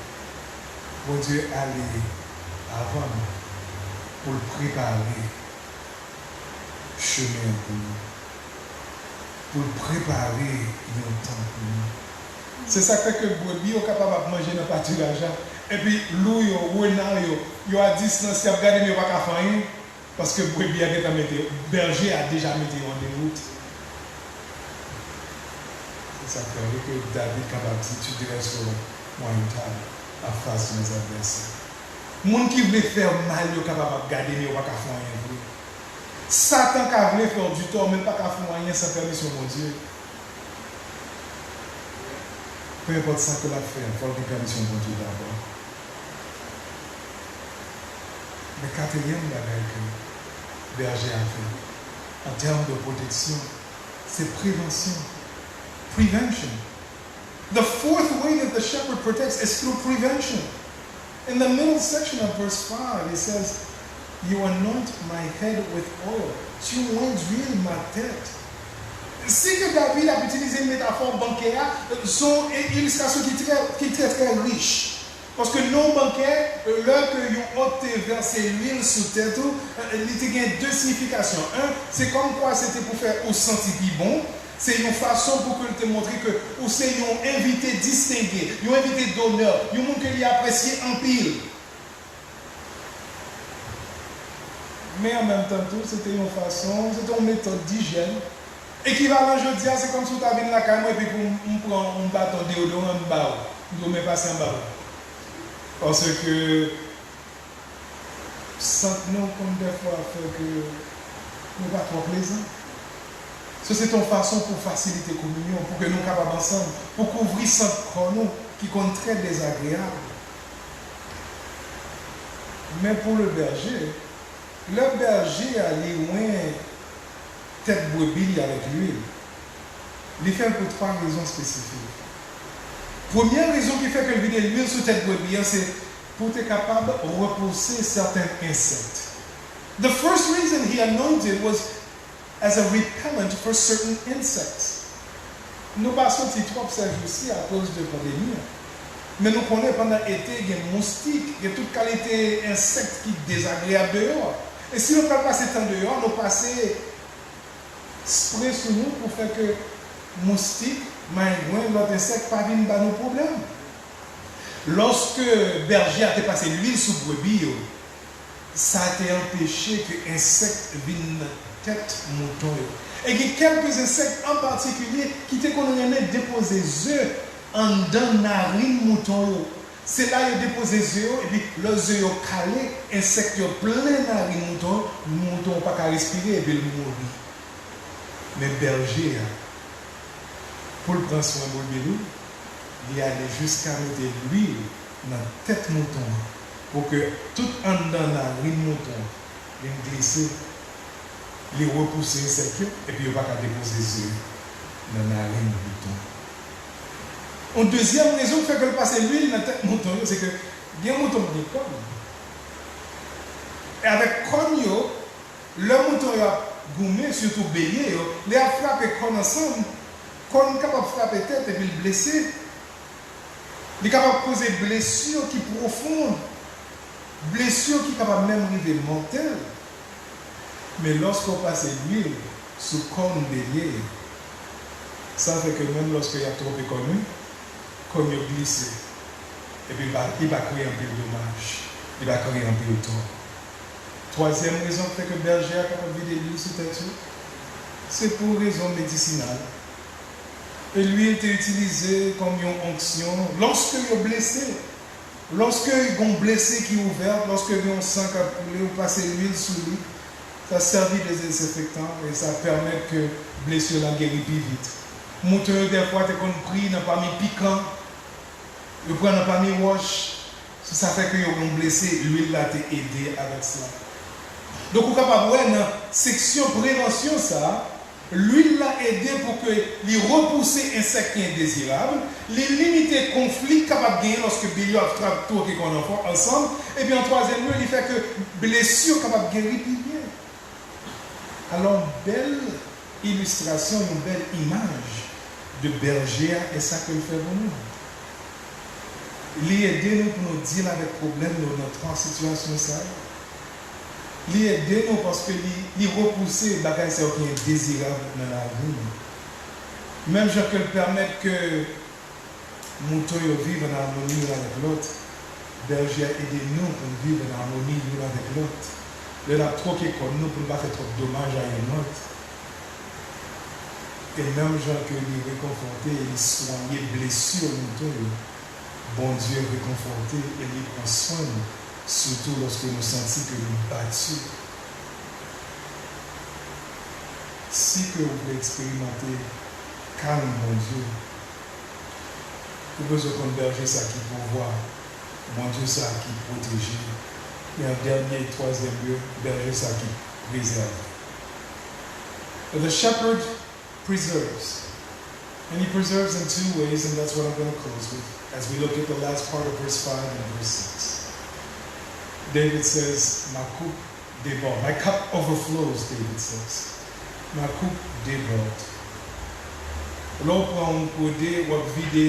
Bondye ale avan nou pou l prepare chemen an pou nou, pou l prepare yon tan pou nou. Se sa k fè ke brebi yo kapab ap manje nan patiraj la, epi lou yo, rena yo, yo a distans, y ap gade men yo pa ka fè anyen, paske brebi a gentan mete, bèje a deja mete yo an dewout. Se sa k fè wi ke David kapab di, tu dresses sur moi une table en face de mes adversaires. Moun ki vle fè w mal yo kapab ap gade men yo pa ka fè anyen vre. Satan ka vle fè w di tò, men l pa ka fè w anyen san pèmisyon Bondye. Pe enpòt sa ke l ap fè, fò l gen pèmisyon Bondye dabò. Men katriyèm bagay ke bèje a fè, an tèm de pwoteksyon, se prevansyon. Prevention. The fourth way that the shepherd protects is through prevention. In the middle section of verse five, it says, "You anoint my head with oil." Tu oint d'huile ma tête. Si ke David ap itilize metafò bankè a, se yon ilistrasyon ki trè, ki trè, trè rich. Paske nan yon bankè, lè ke yon òt te vèse lwil sou tèt ou, li te gen de siyifikasyon. Yon, se kòmkwa se te pou fè ou santi pi bon. Se yon fason pou ke l te montre ke ou se yon envite distenge, yon envite donè, yon moun ke li apresye anpil. Men an menm tan tou, se te yon fason, se te yon metòd dijèn. Ekivalan jodi a, se kòmsi w ta vin lakay mwen epi pou m, m pran yon baton deyodoran m ba w, m di w men pase anba w. Paske sant nou konn dèfwa fè ke nou pa twò plezan. So, se te yon fason pou fasilite kominyon, pou ke nou kapab ansanm, pou kouvri sant kò nou ki konn trè dezagreyab. Men pou le bèje, lè bèje a li wen tèt brebi li avèk lwil, li fè l pou twa rezon espesifik. Premyè rezon ki fè ke l vide lwil sou tèt brebi an, se pou te kapab repouse sèten ensèk. The first reason he anointed was as a repellent for certain insects. Nou pa soti twòp sèjousi akoz de pandemi an. Men nou konnen pandan ete, gen moustik, gen tout kalite ensèk ki dezagreyab deyò a. E si nou pral pase tan deyò, nou pase spre sou nou pou fè ke moustik, mangwen, lòt ensèk pa vin ba nou pwoblèm. Lòske bèje a te pase lwil sou brebi yo, sa te anpeche ke ensèk vin nan tèt mouton yo. E gen kèlke ensèk an patikilye ki te konn renmen depoze ze anndan narin mouton yo. Se la yo depoze ze yo, epi lè ze yo kale, ensèk yo plen narin mouton yo, mouton yo pa ka respire, epi l mouri. Men bèje a, pou l pran swen brebi li, li ale jiska mete lwil nan tèt mouton an, pou ke tout anndan narin mouton an vin glise, li repouse ensèk yo, epi yo pa ka depoze ze yo nan narin mouton an. Yon dezyèm rezon ki fè ke l pase lwil nan tèt mouton yo, se ke gen mouton ki gen kòn. E avèk kòn yo, lè mouton yo ap goumen, sitou belye yo, lè y ap frape kòn ansanm, kòn kapab frape tèt epi l blese. Li kapab koze blesi ki pwofon, blesi ki kapab menm rive mòtèl. Men lòske w pase lwil sou kòn belye, sa fè ke menm lòske y ap twonpe kòn yo, kòn yo glise. Epi li pa, li pa kreye anpil domaj, li pa kreye anpil tò. Twazyèm rezon ki fè ke bèje a kapab vide lwil sou tèt yo, se pou rezon medisinal. E lwil te itilize kòm yon onksyon lòske yo blese. Lòske gen yon blese ki ouvè, lòske gen yon san k ap koule, ou pase lwil sou li, sa sèvi de dezenfektan e sa pèmèt ke blesi la geri pi vit. Mouton yo dèfwa te konn pri nan pami pikan, yo pran nan pami wòch, se sa fè ke yo gen blese, lwil la te ede avèk sa. Donk, ou kapab wè nan seksyon prevansyon sa a, lwil la ede pou ke li repouse ensèk ki endezirab, li limite konfli k kapab genyen lòske belye yo ap tra-, twoke kòn anfò-, ansanm, epi an twazyèm lye, li fè ke blesi yo kapab geri pi byen. Alò, yon bèl ilistrasyon, yon bèl imaj de bèje a e sa ke l fè pou nou. Li ede nou pou nou deal avèk pwoblèm nou nan twa sitiyasyon sa yo. Li ede nou paske li, li repouse bagay sa yo ki endezirab nan lavi nou. Menm jan ke l pèmèt ke mouton yo viv an amoni youn avèk lòt, bèje a ede nou pou n viv an amoni youn avèk lòt. Lè n ap twoke kòn nou pou n pa fè twòp domaj a youn lòt. E menm jan ke li rekonfòte e li swanye blesi mouton yo, Bondye rekonfòte e li pran swen nou, sitou lòske nou santi ke nou bati. Si ke ou vle eksperimante kalm Bondye, ou bezwen konn bèje sa ki pouvwa, Bondye sa ki pwoteje, e an dènye, twazyèm lye, bèje sa ki prezève. The shepherd preserves. And he preserves in two ways, and that's what I'm going to close with as we look at the last part of verse five and verse six. David says, "Ma coupe déborde." "My cup overflows," David says. "Ma coupe déborde." Lè w pran yon gode, w ap vide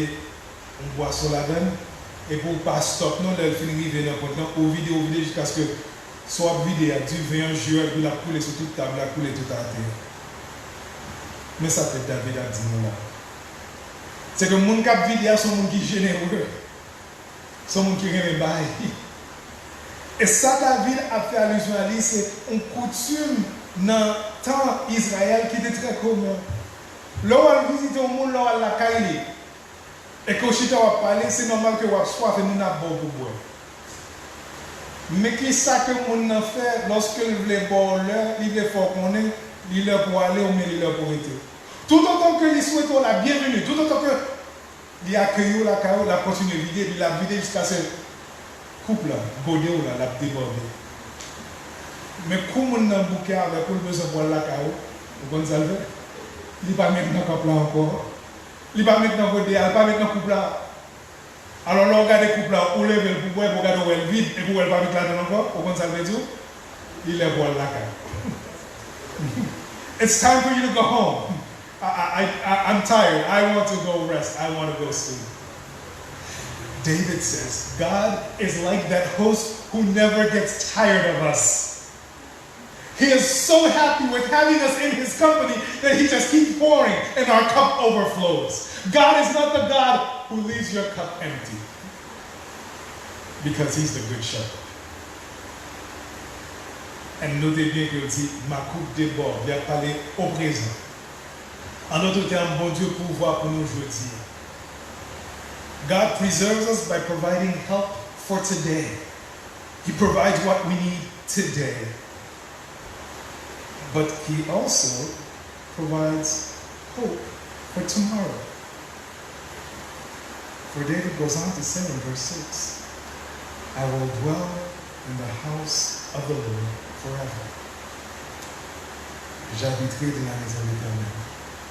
yon bwason ladan l, epi w pa stop non, lè l fin rive nan pwent lan, ou vide, ou vide jiskaske sa w ap vide a, diven an, ji a, epi l ap koule sou tout tab la, koule tout atè. Men sa tèt David ap di nou la. Se ke moun k ap vide a se yon moun ki jenere, se yon moun ki renmen bay. E sa David ap fè alizyon a li, se yon koutim nan tan Izrayèl ki te trè komen. Lè w al vizite yon moun, lè w al lakay li, e ke w chita w ap pale, se nòmal ke w ap swaf e moun nan ap ba w pou bwè. Men kisa ke moun nan fè lòske l vle ba w lè, li vle fè w konnen li lè pou w ale oubyen li lè pou w rete? Toutotan ke li swete w la byenveni, toutotan ke li akeyi w lakay ou, l ap kontinye vide, epi l ap vide jiskaske koup la, gode w la, l ap debòde. Men kou moun nan bouke avèk ou, l bezwen pou w al lakay ou, ou konn sa l fè? Li pa met nan kòp la ankò. Li pa met nan gode a, li pa met nan koup la. Alò, lè w gade koup la, ou leve l pou bwè, epi w gade w wè l vid, epi w wè l pa met ladan l ankò, ou konn sa l vle di w? Li lè pou w al lakay. It's time for you to go home. I, I, I, I'm tired. I want to go rest. I want to go sleep. David says, "God is like that host who never gets tired of us." He is so happy with having us in his company that he just keeps pouring and our cup overflows. God is not the God who leaves your cup empty, because he's the good shepherd. And note byen ke l di, "Ma coupe déborde," li ap pale o prezan. An dòt tèm, Bondye pouvwa pou nou jodi a. God preserves us by providing help for today. He provides what we need today. But he also provides hope for tomorrow. For David goes on to say in verse six, "I will dwell in the house of the Lord forever." "J'habiterai dans la maison de l'Éternel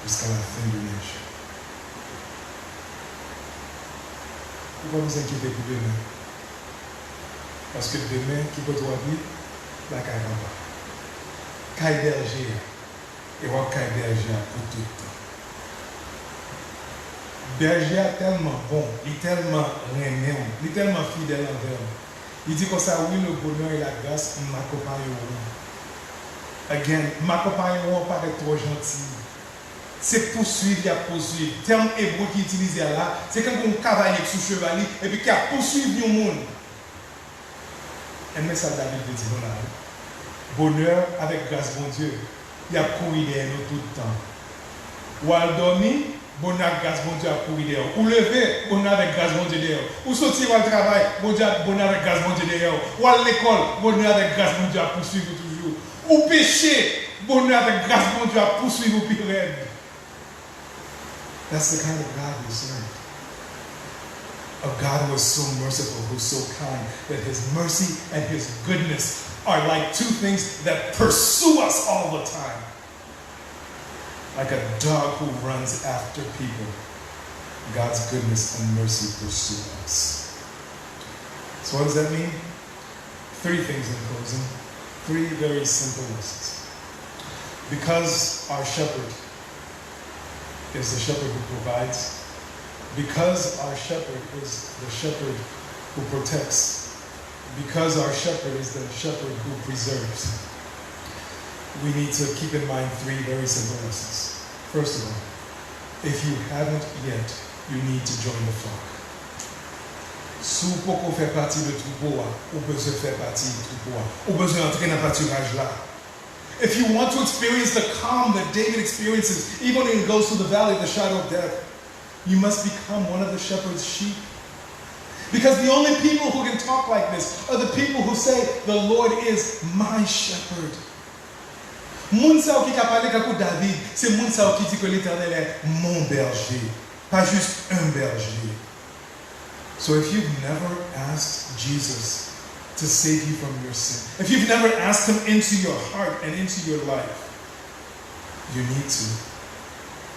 jusqu'à la fin de mes jours." Ou pa bezwen enkyete pou demen. Paske demen, ki kote w ap ye? Lakay Papa. Kay bèje a. E w ap kay bèje a pou tout tan. Bèje a tèlman bon, li tèlman renmen w, li tèlman fidèl anvè w. Li di konsa, "Oui, le bonheur et la grâce m'accompagneront." Again, "m'accompagneront" parèt twò janti. Se pouswiv y ap pouswiv. Tèm ebre ki itilize a la, se kankou yon kavalye ki sou cheval li, epi ki ap pouswiv yon moun. Enben sa David te di nou la wi. Bonè avèk gras Bondye, y ap kouri dèyè nou tout tan. W al dòmi, bonè ak gras Bondye ap kouri dèyè w. Ou leve, bonè avèk gras Bondye dèyè w. Ou soti w al travay, Bondye ap bonè avèk gras Bondye dèyè w. W al lekòl, bonè avèk gras Bondye ap pouswiv ou toujou. Ou peche, bonè avèk gras Bondye ap pouswiv ou pi rèd. That's the kind of God we serve. A God who is so merciful, who's so kind, that his mercy and his goodness are like two things that pursue us all the time. Like a dog who runs after people, God's goodness and mercy pursue us. So, what does that mean? Three things in closing, three very simple lessons. Because our shepherd is the shepherd who provides, because our shepherd is the shepherd who protects, because our shepherd is the shepherd who preserves, we need to keep in mind three very simple lessons. First of all, if you haven't yet, you need to join the flock. Si w poko fè pati de twoupo a, ou bezwen fè pati twoupo a. Ou bezwen antre nan patiraj la. If you want to experience the calm that David experiences, even when he goes through the valley of the shadow of death, you must become one of the shepherd's sheep. Because the only people who can talk like this are the people who say, "The Lord is my shepherd." Moun sa yo ki ka pale kankou David, se moun sa yo ki di ke Letènèl est mon berger, pa jis un berger. So if you've never asked Jesus to save you from your sin, if you've never asked him into your heart and into your life, you need to.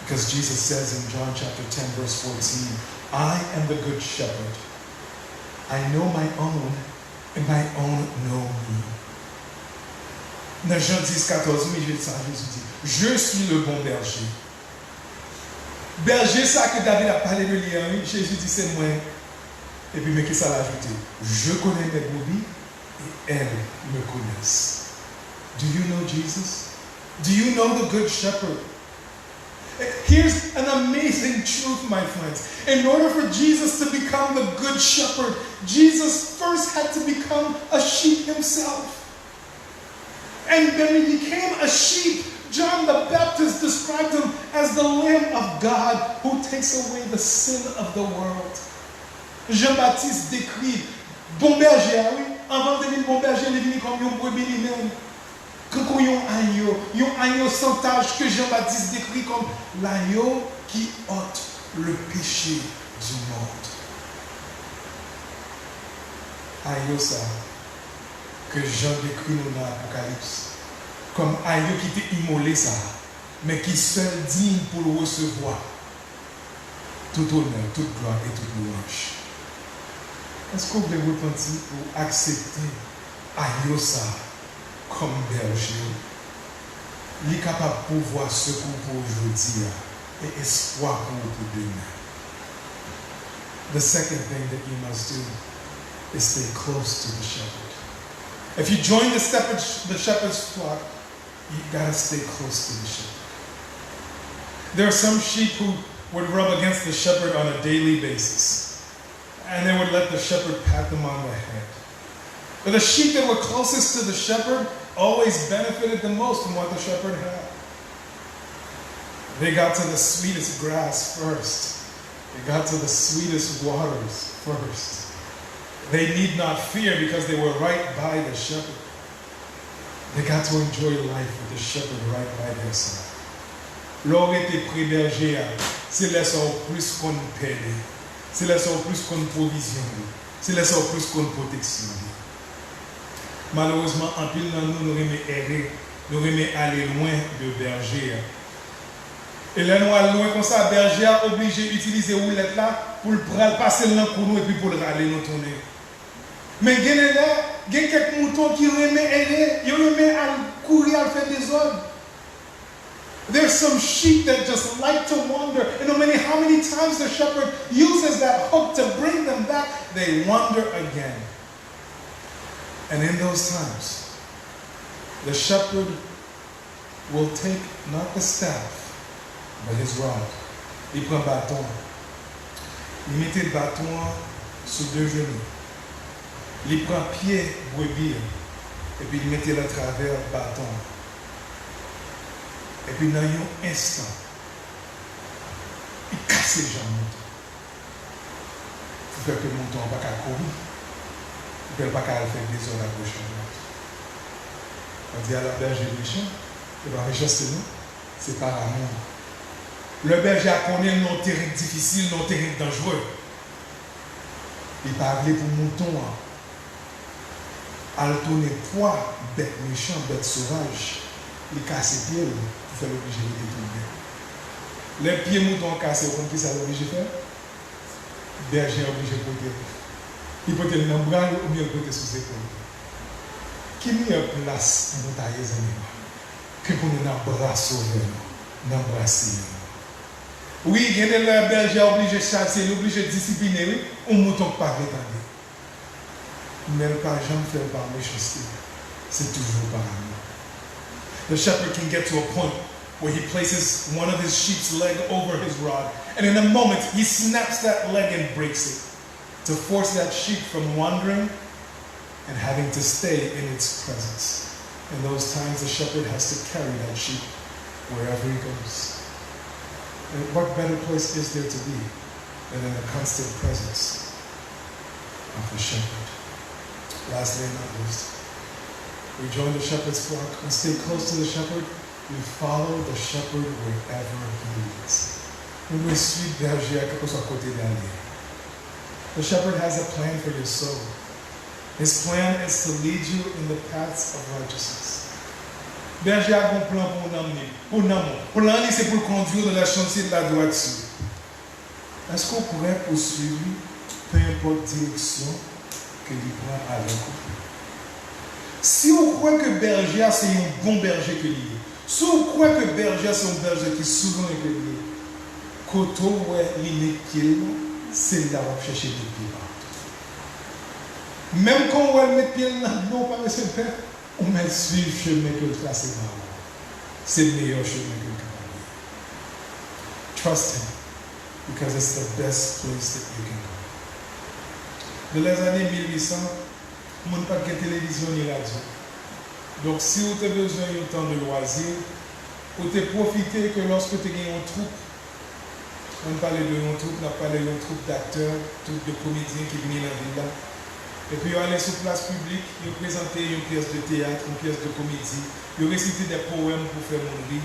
Because Jesus says in John chapter ten, verse fourteen, "I am the good shepherd. I know my own, and my own know me." Nan Jan dis katòz, wi, Jezi di, "Je suis le bon berger." Bèje sa ke David ap pale de li an, wi, Jezi di, "Se mwen." Epi men kisa l ajoute, "Je connais mes brebis et elles me connaissent." Do you know Jesus? Do you know the Good Shepherd? Here's an amazing truth, my friends. In order for Jesus to become the Good Shepherd, Jesus first had to become a sheep himself. And when he became a sheep, John the Baptist described him as the Lamb of God who takes away the sin of the world. Jan Batis dekri bon bèje a, wi. Anvan l te vin bon bèje, li vini kòm yon brebi li menm. Kankou yon ayo, yon ayo san tach ke Jan Batis dekri kòm l'agneau qui ôte le péché du monde. Ayo sa a ke Jan dekri nou nan Apokalips kòm ayo ki te imole sa a, men ki sèl diy pou l resevwa tout onè, tout glwa e tout lwanj. Èske w vle repanti pou w aksepte ayo sa a kòm bèje w? Li kapab pouvwa sekou pou w jodi a e espwa pou w pou demen. The second thing that you must do is stay close to the shepherd. If you join the shepherd, the shepherd's flock, you gotta stay close to the shepherd. There are some sheep who would rub against the shepherd on a daily basis, and they would let the shepherd pat them on the head. But the sheep that were closest to the shepherd always benefited the most from what the shepherd had. They got to the sweetest grass first. They got to the sweetest waters first. They need not fear because they were right by the shepherd. They got to enjoy life with the shepherd right by their side. Lè w rete pre bèje a, se lè sa w plis konn pè li. Se lè sa w plis konn pwovizyon li. Se lè sa w plis konn pwoteksyon li. Malerezman, anpil nan nou, nou renmen ere, nou renmen ale lwen de bèje a. E lè nou al lwen konsa, bèje a oblije itilize woulèt la pou l pral pase l nan kou nou epi pou l rale nou tounen. Men gen de lè, gen kèk mouton ki renmen ere, yo renmen al kouri al fè dezòd. There's some sheep that just like to wander. And no matter how many times the shepherd uses that hook to bring them back, they wander again. And in those times, the shepherd will take not the staff, but his rod. Li pran baton an. Li mete baton an sou de jenou. Li pran pye brebi an, epi li mete l atravè baton an. Epi nan yon enstan, li kase janm mouton an. Pou fè ke mouton an pa ka kouri, pou ke l pa ka al fè dezòd ak woche an. On dit alors berger méchant, se pa mechanste non, se pa lanmou. Lè bèje a konnen l nan yon teren k difisil, nan yon teren k danjere, li pa vle pou mouton an al tounen pwa bèt mechan, bèt sovaj, li kase pye l pou fè l oblije rete tou byen. Lè pye mouton an kase, ou konn kisa l oblije fè? Bèje a oblije pote l. Li pote l nan bra l oubyen l pote sou zepòl li. Ki meyè plas pou nou ta ye, zanmi mwen, ke pou nou nan bra Sovè nou, nan bra Seyè nou? Wi, gen de lè bèje a oblije chache, li oblije disipline, wi, yon mouton k pa vle tande. Men l pa janm fè l pa mechanste. Se toujou pa lanmou. The shepherd can get to a point where he places one of his sheep's leg over his rod, and in a moment he snaps that leg and breaks it to force that sheep from wandering and having to stay in its presence. In those times, the shepherd has to carry that sheep wherever he goes. And what better place is there to be than in the constant presence of the shepherd? Lastly and not least, we join the shepherd's flock and stay close to the shepherd. We follow the shepherd wherever he leads. Nou dwe swiv bèje a kèlkeswa kote l ale. The shepherd has a plan for your soul. His plan is to lead you in the paths of righteousness. Bèje a gen plan pou nanm li, pou nanm ou. Plan li se pou l kondui w dans la sentier de la droiture. Èske w prè pou swiv li, penenpòt direksyon ke li pran avèk ou? Si w kwè ke bèje a se yon bon bèje ke li ye, si w kwè ke bèje a se yon bèje ki souvren ke li ye, kote w wè li met pye l la, se la w ap chèche met pye pa w tou. Menm kan w wè l met pye l nan dlo, w pa bezwen pè. Ou mèt swiv chemen ke l trase ba ou. Se meyè chemen ke l kapab ye. Trust him, because it's the best place that you can go. Nan lèzane mil uit san, moun pa t gen televizyon ni radyo. Donk, si ou te bezwen yon tan de lwazi, ou te pwofite ke lòske te gen yon twoup, ann pale de yon twoup, n ap pale yon twoup daktè, twoup de komedyen ki vini nan vil la. Epi yo ale sou plas piblik, yo prezante yon pyès de teyat, yon pyès de komedi, yo resite de powèm pou fè moun ri,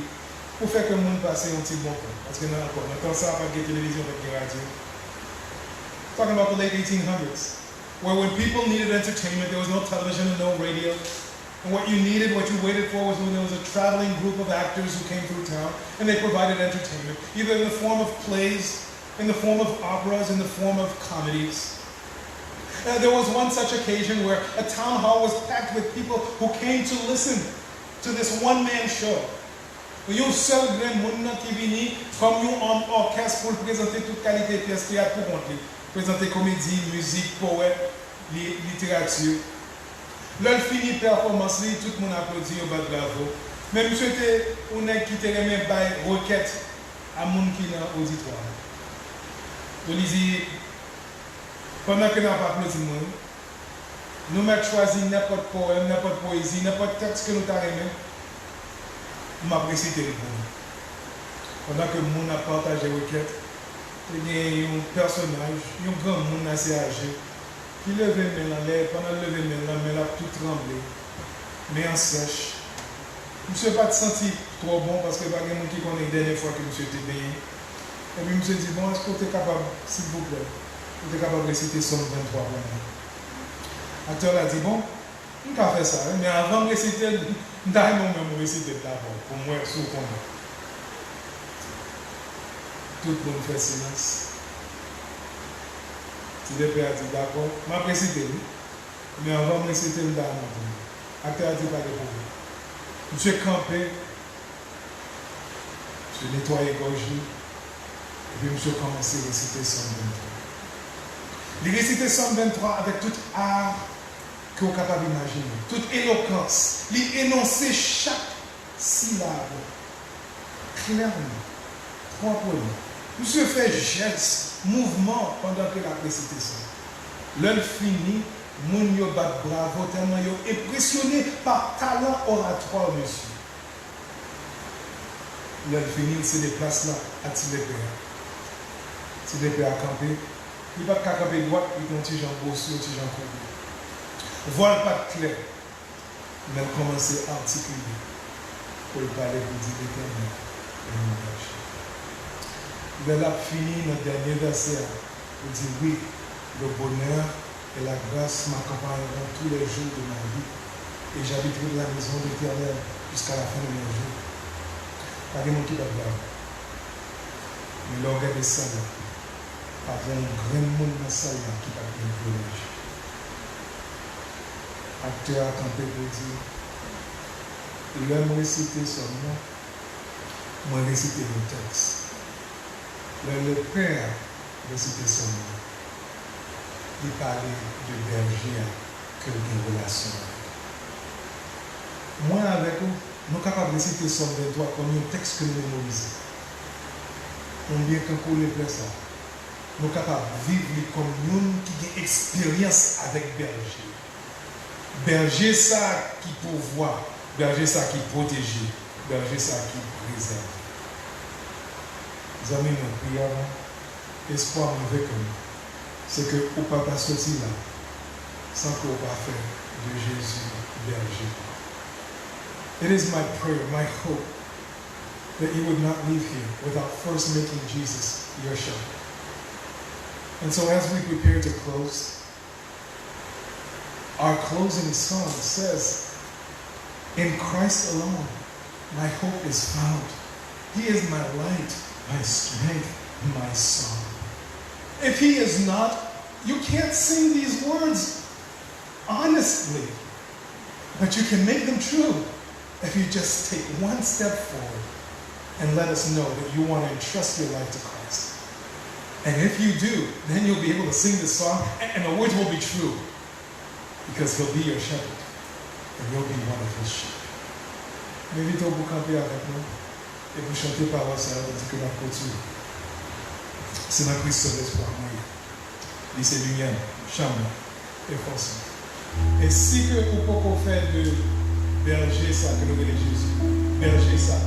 pou fè ke moun pase yon ti bon tan. Paske nan, ankò, nan tan sa a, pa t gen televizyon, pa t gen radyo. Talking about the late eighteen hundreds, where when people needed entertainment, there was no television and no radio. And what you needed, what you waited for, was when there was a traveling group of actors who came through town and they provided entertainment, either in the form of plays, in the form of operas, in the form of comedies. Uh, there was one such occasion where a town hall was packed with people who came to listen to this one man show. Yon sèl grenn moun nan ki vini kòm yon òm òkès pou l prezante tout kalite pyès teyat pou kont li. Prezante komedi, mizik, powèt, li, literati. Lè l fini pèfòmans li, tout moun aplodi, yo bat bravo. Men misye te yon nèg ki te renmen bay rekèt a moun ki nan oditwa a. Donk li di, pandan ke n ap aplodi mwen, nou mèt chwazi nenpòt powèm, nenpòt powezi, nenpòt tèks ke nou ta renmen, m ap resite l pou nou. Pandan ke moun ap pataje rekèt, te gen yon pèsonaj, yon granmoun ase aje, ki leve men l anlè, pandan l leve men l lan, men l ap tou tranble, men an sèch. Misye pa t santi twò bon, paske pa gen moun ki konnen dènye fwa ke misye te benyen. Epi misye di, "Bon, èske w te kapab, silvouplè, ou te kapab resite Sòm venntwa pou mwen?" Aktè la di, "Bon, m ka fè sa, wi, men avan m resite l, m ta renmen w menm ou resite l dabò, pou m wè si w konnen." Tout moun fè silans. Ti lepè a di, "Dakò, m ap resite l, wi, men avan m resite l, m ta renmen w konnen." Aktè a di, "Pa gen pwoblèm." Misye kanpe, Misye netwaye gòj li, epi misye kòmanse resite Sòm venntwa. Li resite Sòm venntwa avèk tout ar ke w kapab imajine, tout elokans. Li enonse chak silab klèman, pwòpman. Misye fè jès, mouvman pandan ke l ap resite sa. Lè l fini, moun yo bat bravo tèlman yo enpresyone pa talan oratwa misye. Lè l fini, l sede plas la a ti lepè a. Ti lepè a kanpe. Li pa t ka kanpe dwat, li te yon ti jan bwose, yon ti jan koube. Vwa l pa t klè, men l kòmanse atikile pou l pale pou l di, Letènèl, beni bèje. Lè l ap fini nan dènye vèsè a, li di, Oui, le bonheur et la grâce m'accompagneront tous les jours de ma vie, et j'habiterai dans la maison de l'Éternel jusqu'à la fin de mes jours. Pa gen moun ki bat bravo. Men lè w gade sal la, pa gen yon grenn moun nan sal la ki pa t gen vyolenj. Aktè a kanpe pou l di, Lè m resite sòm nan, mwen resite yon tèks. Lè lepè a resite sòm nan, li pale de bèje a ke l gen relasyon avèk. Mwen avèk ou, nou kapab resite Sòm venntwa kòm yon tèks ke nou memorize. Konbyen tankou lepè sa, nou kapab viv li kòm youn ki gen eksperyans avèk bèje. Bèje sa ki pouvwa, bèje sa ki pwoteje, bèje sa ki prezève. Zanmi mwen, priye avè m. Espwa mwen, vekè mwen, se ke ou pa ta soti la san ke ou pa fè de Jezi bèje pa w. It is my prayer, my hope, that you would not leave here without first making Jesus your shepherd. And so, as we prepare to close, our closing song says, In Christ alone, my hope is found. He is my light, my strength, my song. If He is not, you can't sing these words honestly, but you can make them true if you just take one step forward and let us know that you want to entrust your life to Christ. And if you do, then you'll be able to sing this song, and, and the words will be true, because He'll be your shepherd, and you'll be one of His sheep. M envite w pou kanpe avèk nou e pou chante pawòl sa yo, tandis ke n ap kontinye. Se nan Kris sèl espwa mwen ye. Li se limyè m, chanm mwen, e fòs mwen. E si ke ou poko fè de bèje sa ke nou rele Jezi, bèje sa,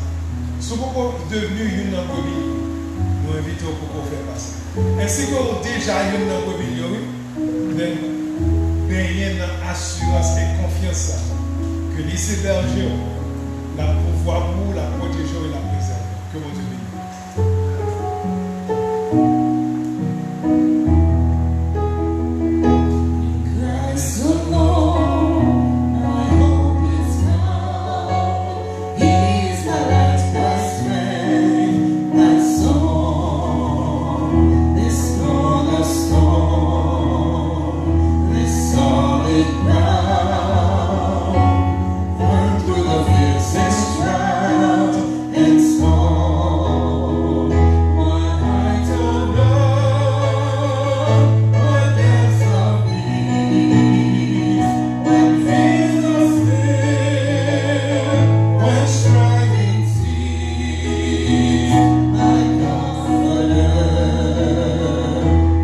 si w poko devni youn nan brebi li, nou envite w pou ke w fè pa sa. E si ke w deja youn nan brebi li yo, wi, then benyen nan asirans e konfyans sa, ke li se bèje w, l ap pouvwa pou ou, l ap pwoteje w e l ap prezève w. Ke Bondye beni w. Christ alone, my hope is found. He is my light, my strength, my song. This cornerstone, this solid ground, firm through the fiercest drought and storm. What heights of love, what depths of peace, when fears are still, when striving cease, my comforter,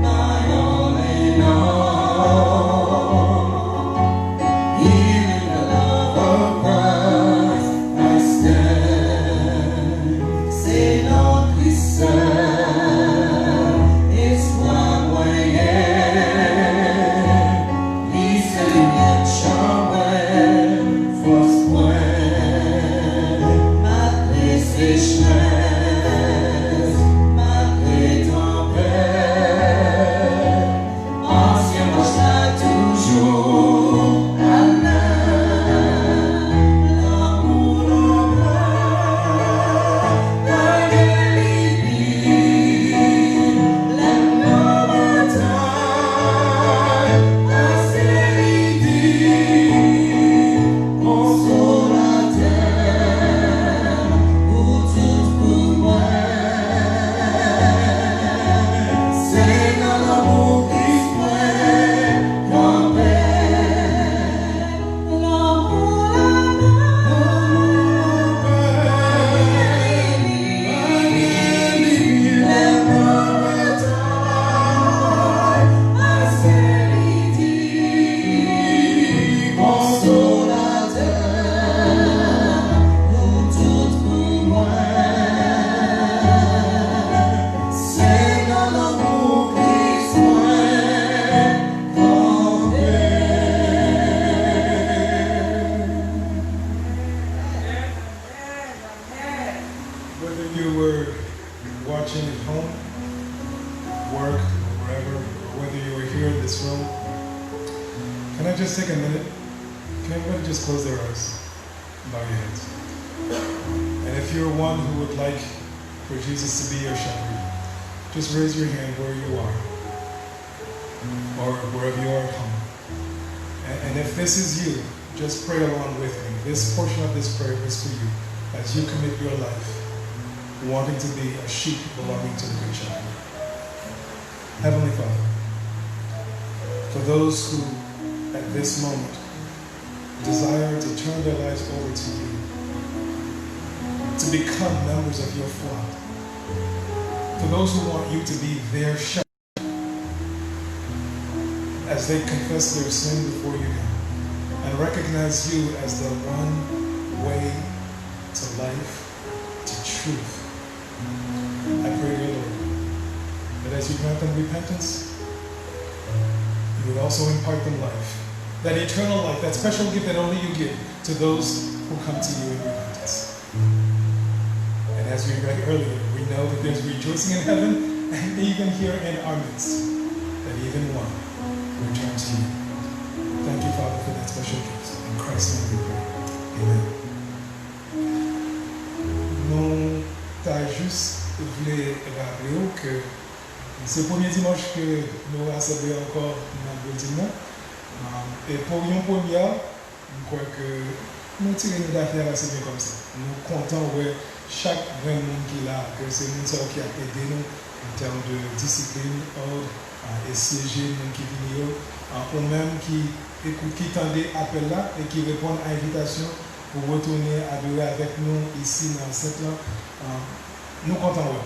my all in all. Here in the love of Christ I stand. Se nan Kris sèl, espwa mwen ye. Li se limyè chanm mwen, fòs mwen. Malgre sechrès, malgre tanpèt, ansyen wòch la toujou la. Lanmou la pa gen limit, lè m nan batay, pase li di, Konsolatè, ou tout You were watching at home, work, or wherever, or whether you were here in this room, can I just take a minute? Can everybody just close their eyes and bow your heads? And if you're one who would like for Jesus to be your shepherd, just raise your hand where you are or wherever you are at home. And, and if this is you, just pray along with me. This portion of this prayer is for you as you commit your life wanting to be a sheep belonging to the Good Shepherd. Heavenly Father, for those who at this moment desire to turn their lives over to you, to become members of your flock, for those who want you to be their shepherd, as they confess their sin before you now and recognize you as the one way to life, to truth, I pray, dear Lord, that as you grant them repentance, you would also impart them life, that eternal life, that special gift that only you give to those who come to you in repentance. And as we read earlier, we know that there's rejoicing in heaven and even here in our midst, that even one will turn to you. Thank you, Father, for that special gift. In Christ's name we pray. Amen. Nou ta jis vle raple w ke se premye dimanch ke nou rasanble ankò nan bilding nan. E pou yon premyè, m kwè ke nou tire nou dafè a ase byen kòmsa. Nou kontan wè chak grenn moun ki la, ke se moun sa yo ki ap ede nou an tèm de disiplin, òd, a, e syeje moun ki vini yo, a, ou menm ki ekout, ki tande apèl la e ki reponn a envitasyon pou retounen adore avèk nou isi nan ansent lan. A, nou kontan wè w.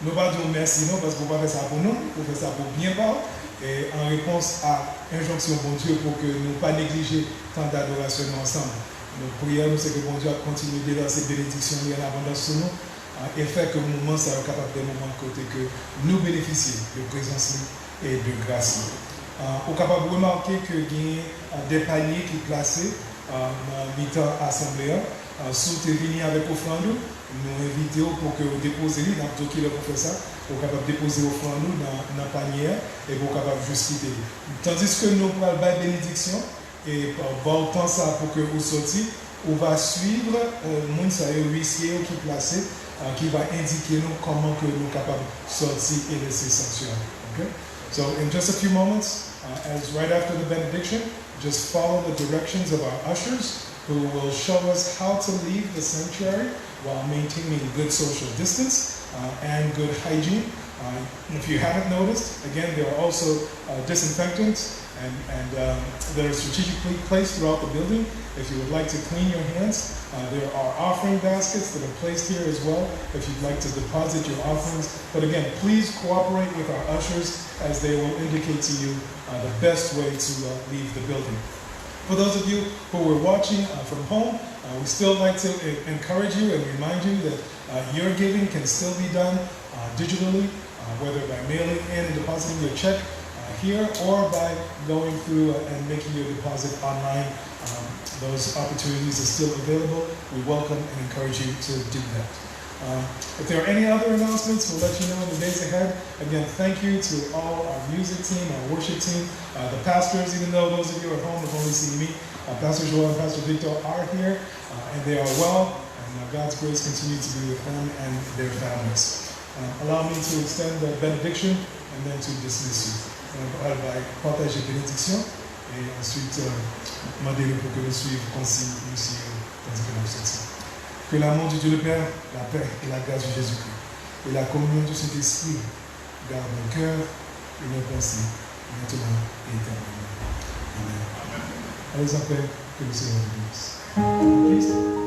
Nou pa di w mèsi non, paske w pa fè sa pou nou, ou fè sa pou byen pa w, e an repons a enjonksyon Bondye pou ke nou pa neglije tan dadorasyon nou ansanm. Nou priyè nou se ke Bondye ap kontinye devèse benediksyon li an abondans sou nou, a, e fè ke moman sa yo kapab de moman kote ke nou benefisye de prezans li e de gras li. A, ou kapab remake ke genyen, a, de panye ki plase, a, nan mitan asanble an. A, si w te vini avèk ofrann ou, nou envite w pou ke w depoze li, n ap di w kilè pou fè sa. Ou kapab depoze ofrann ou nan, nan panye a, epi w kapab jis kite li. Tandiske nou pral bay benediksyon, e ba w tan sa pou ke ou soti, ou va swiv, euh, moun sa yo, huissier yo ki plase, euh, ki va endike nou kòman ke nou kapab sòti e lese sanktyè a. Okay? So in just a few moments, uh, as right after the benediction, just follow the directions of our ushers who will show us how to leave the sanctuary while maintaining good social distance, uh, and good hygiene. Uh, if you haven't noticed, again, there are also, uh, disinfectants and, and, um, that are strategically placed throughout the building. If you would like to clean your hands, uh, there are offering baskets that are placed here as well if you'd like to deposit your offerings. But again, please cooperate with our ushers as they will indicate to you, uh, the best way to, uh, leave the building. For those of you who were watching, uh, from home, uh, we still like to e- encourage you and remind you that, uh, your giving can still be done, uh, digitally, uh, whether by mailing in and depositing your check, uh, here or by going through, uh, and making your deposit online. Um, those opportunities are still available. We welcome and encourage you to do that. Um, if there are any other announcements, we'll let you know in the days ahead. Again, thank you to all our music team, our worship team, uh, the pastors, even though those of you at home have only seen me, uh, Pastor Joel and Pastor Victor are here, uh, and they are well, and, uh, God's grace continue to be with them and their families. Um, allow me to extend the benediction and then to dismiss you. Mwen pral bay, pataje benediksyon, e answit, euh, mande nou pou ke nou swiv konsiy misye yo tandike n ap soti. Que l'amour de Dieu le Père, la paix et la grâce de Jésus-Christ et la communion du Saint-Esprit gardent nos cœurs et nos pensées maintenant et éternellement. Amen. Allez en paix, que le Seigneur vous bénisse. Peace.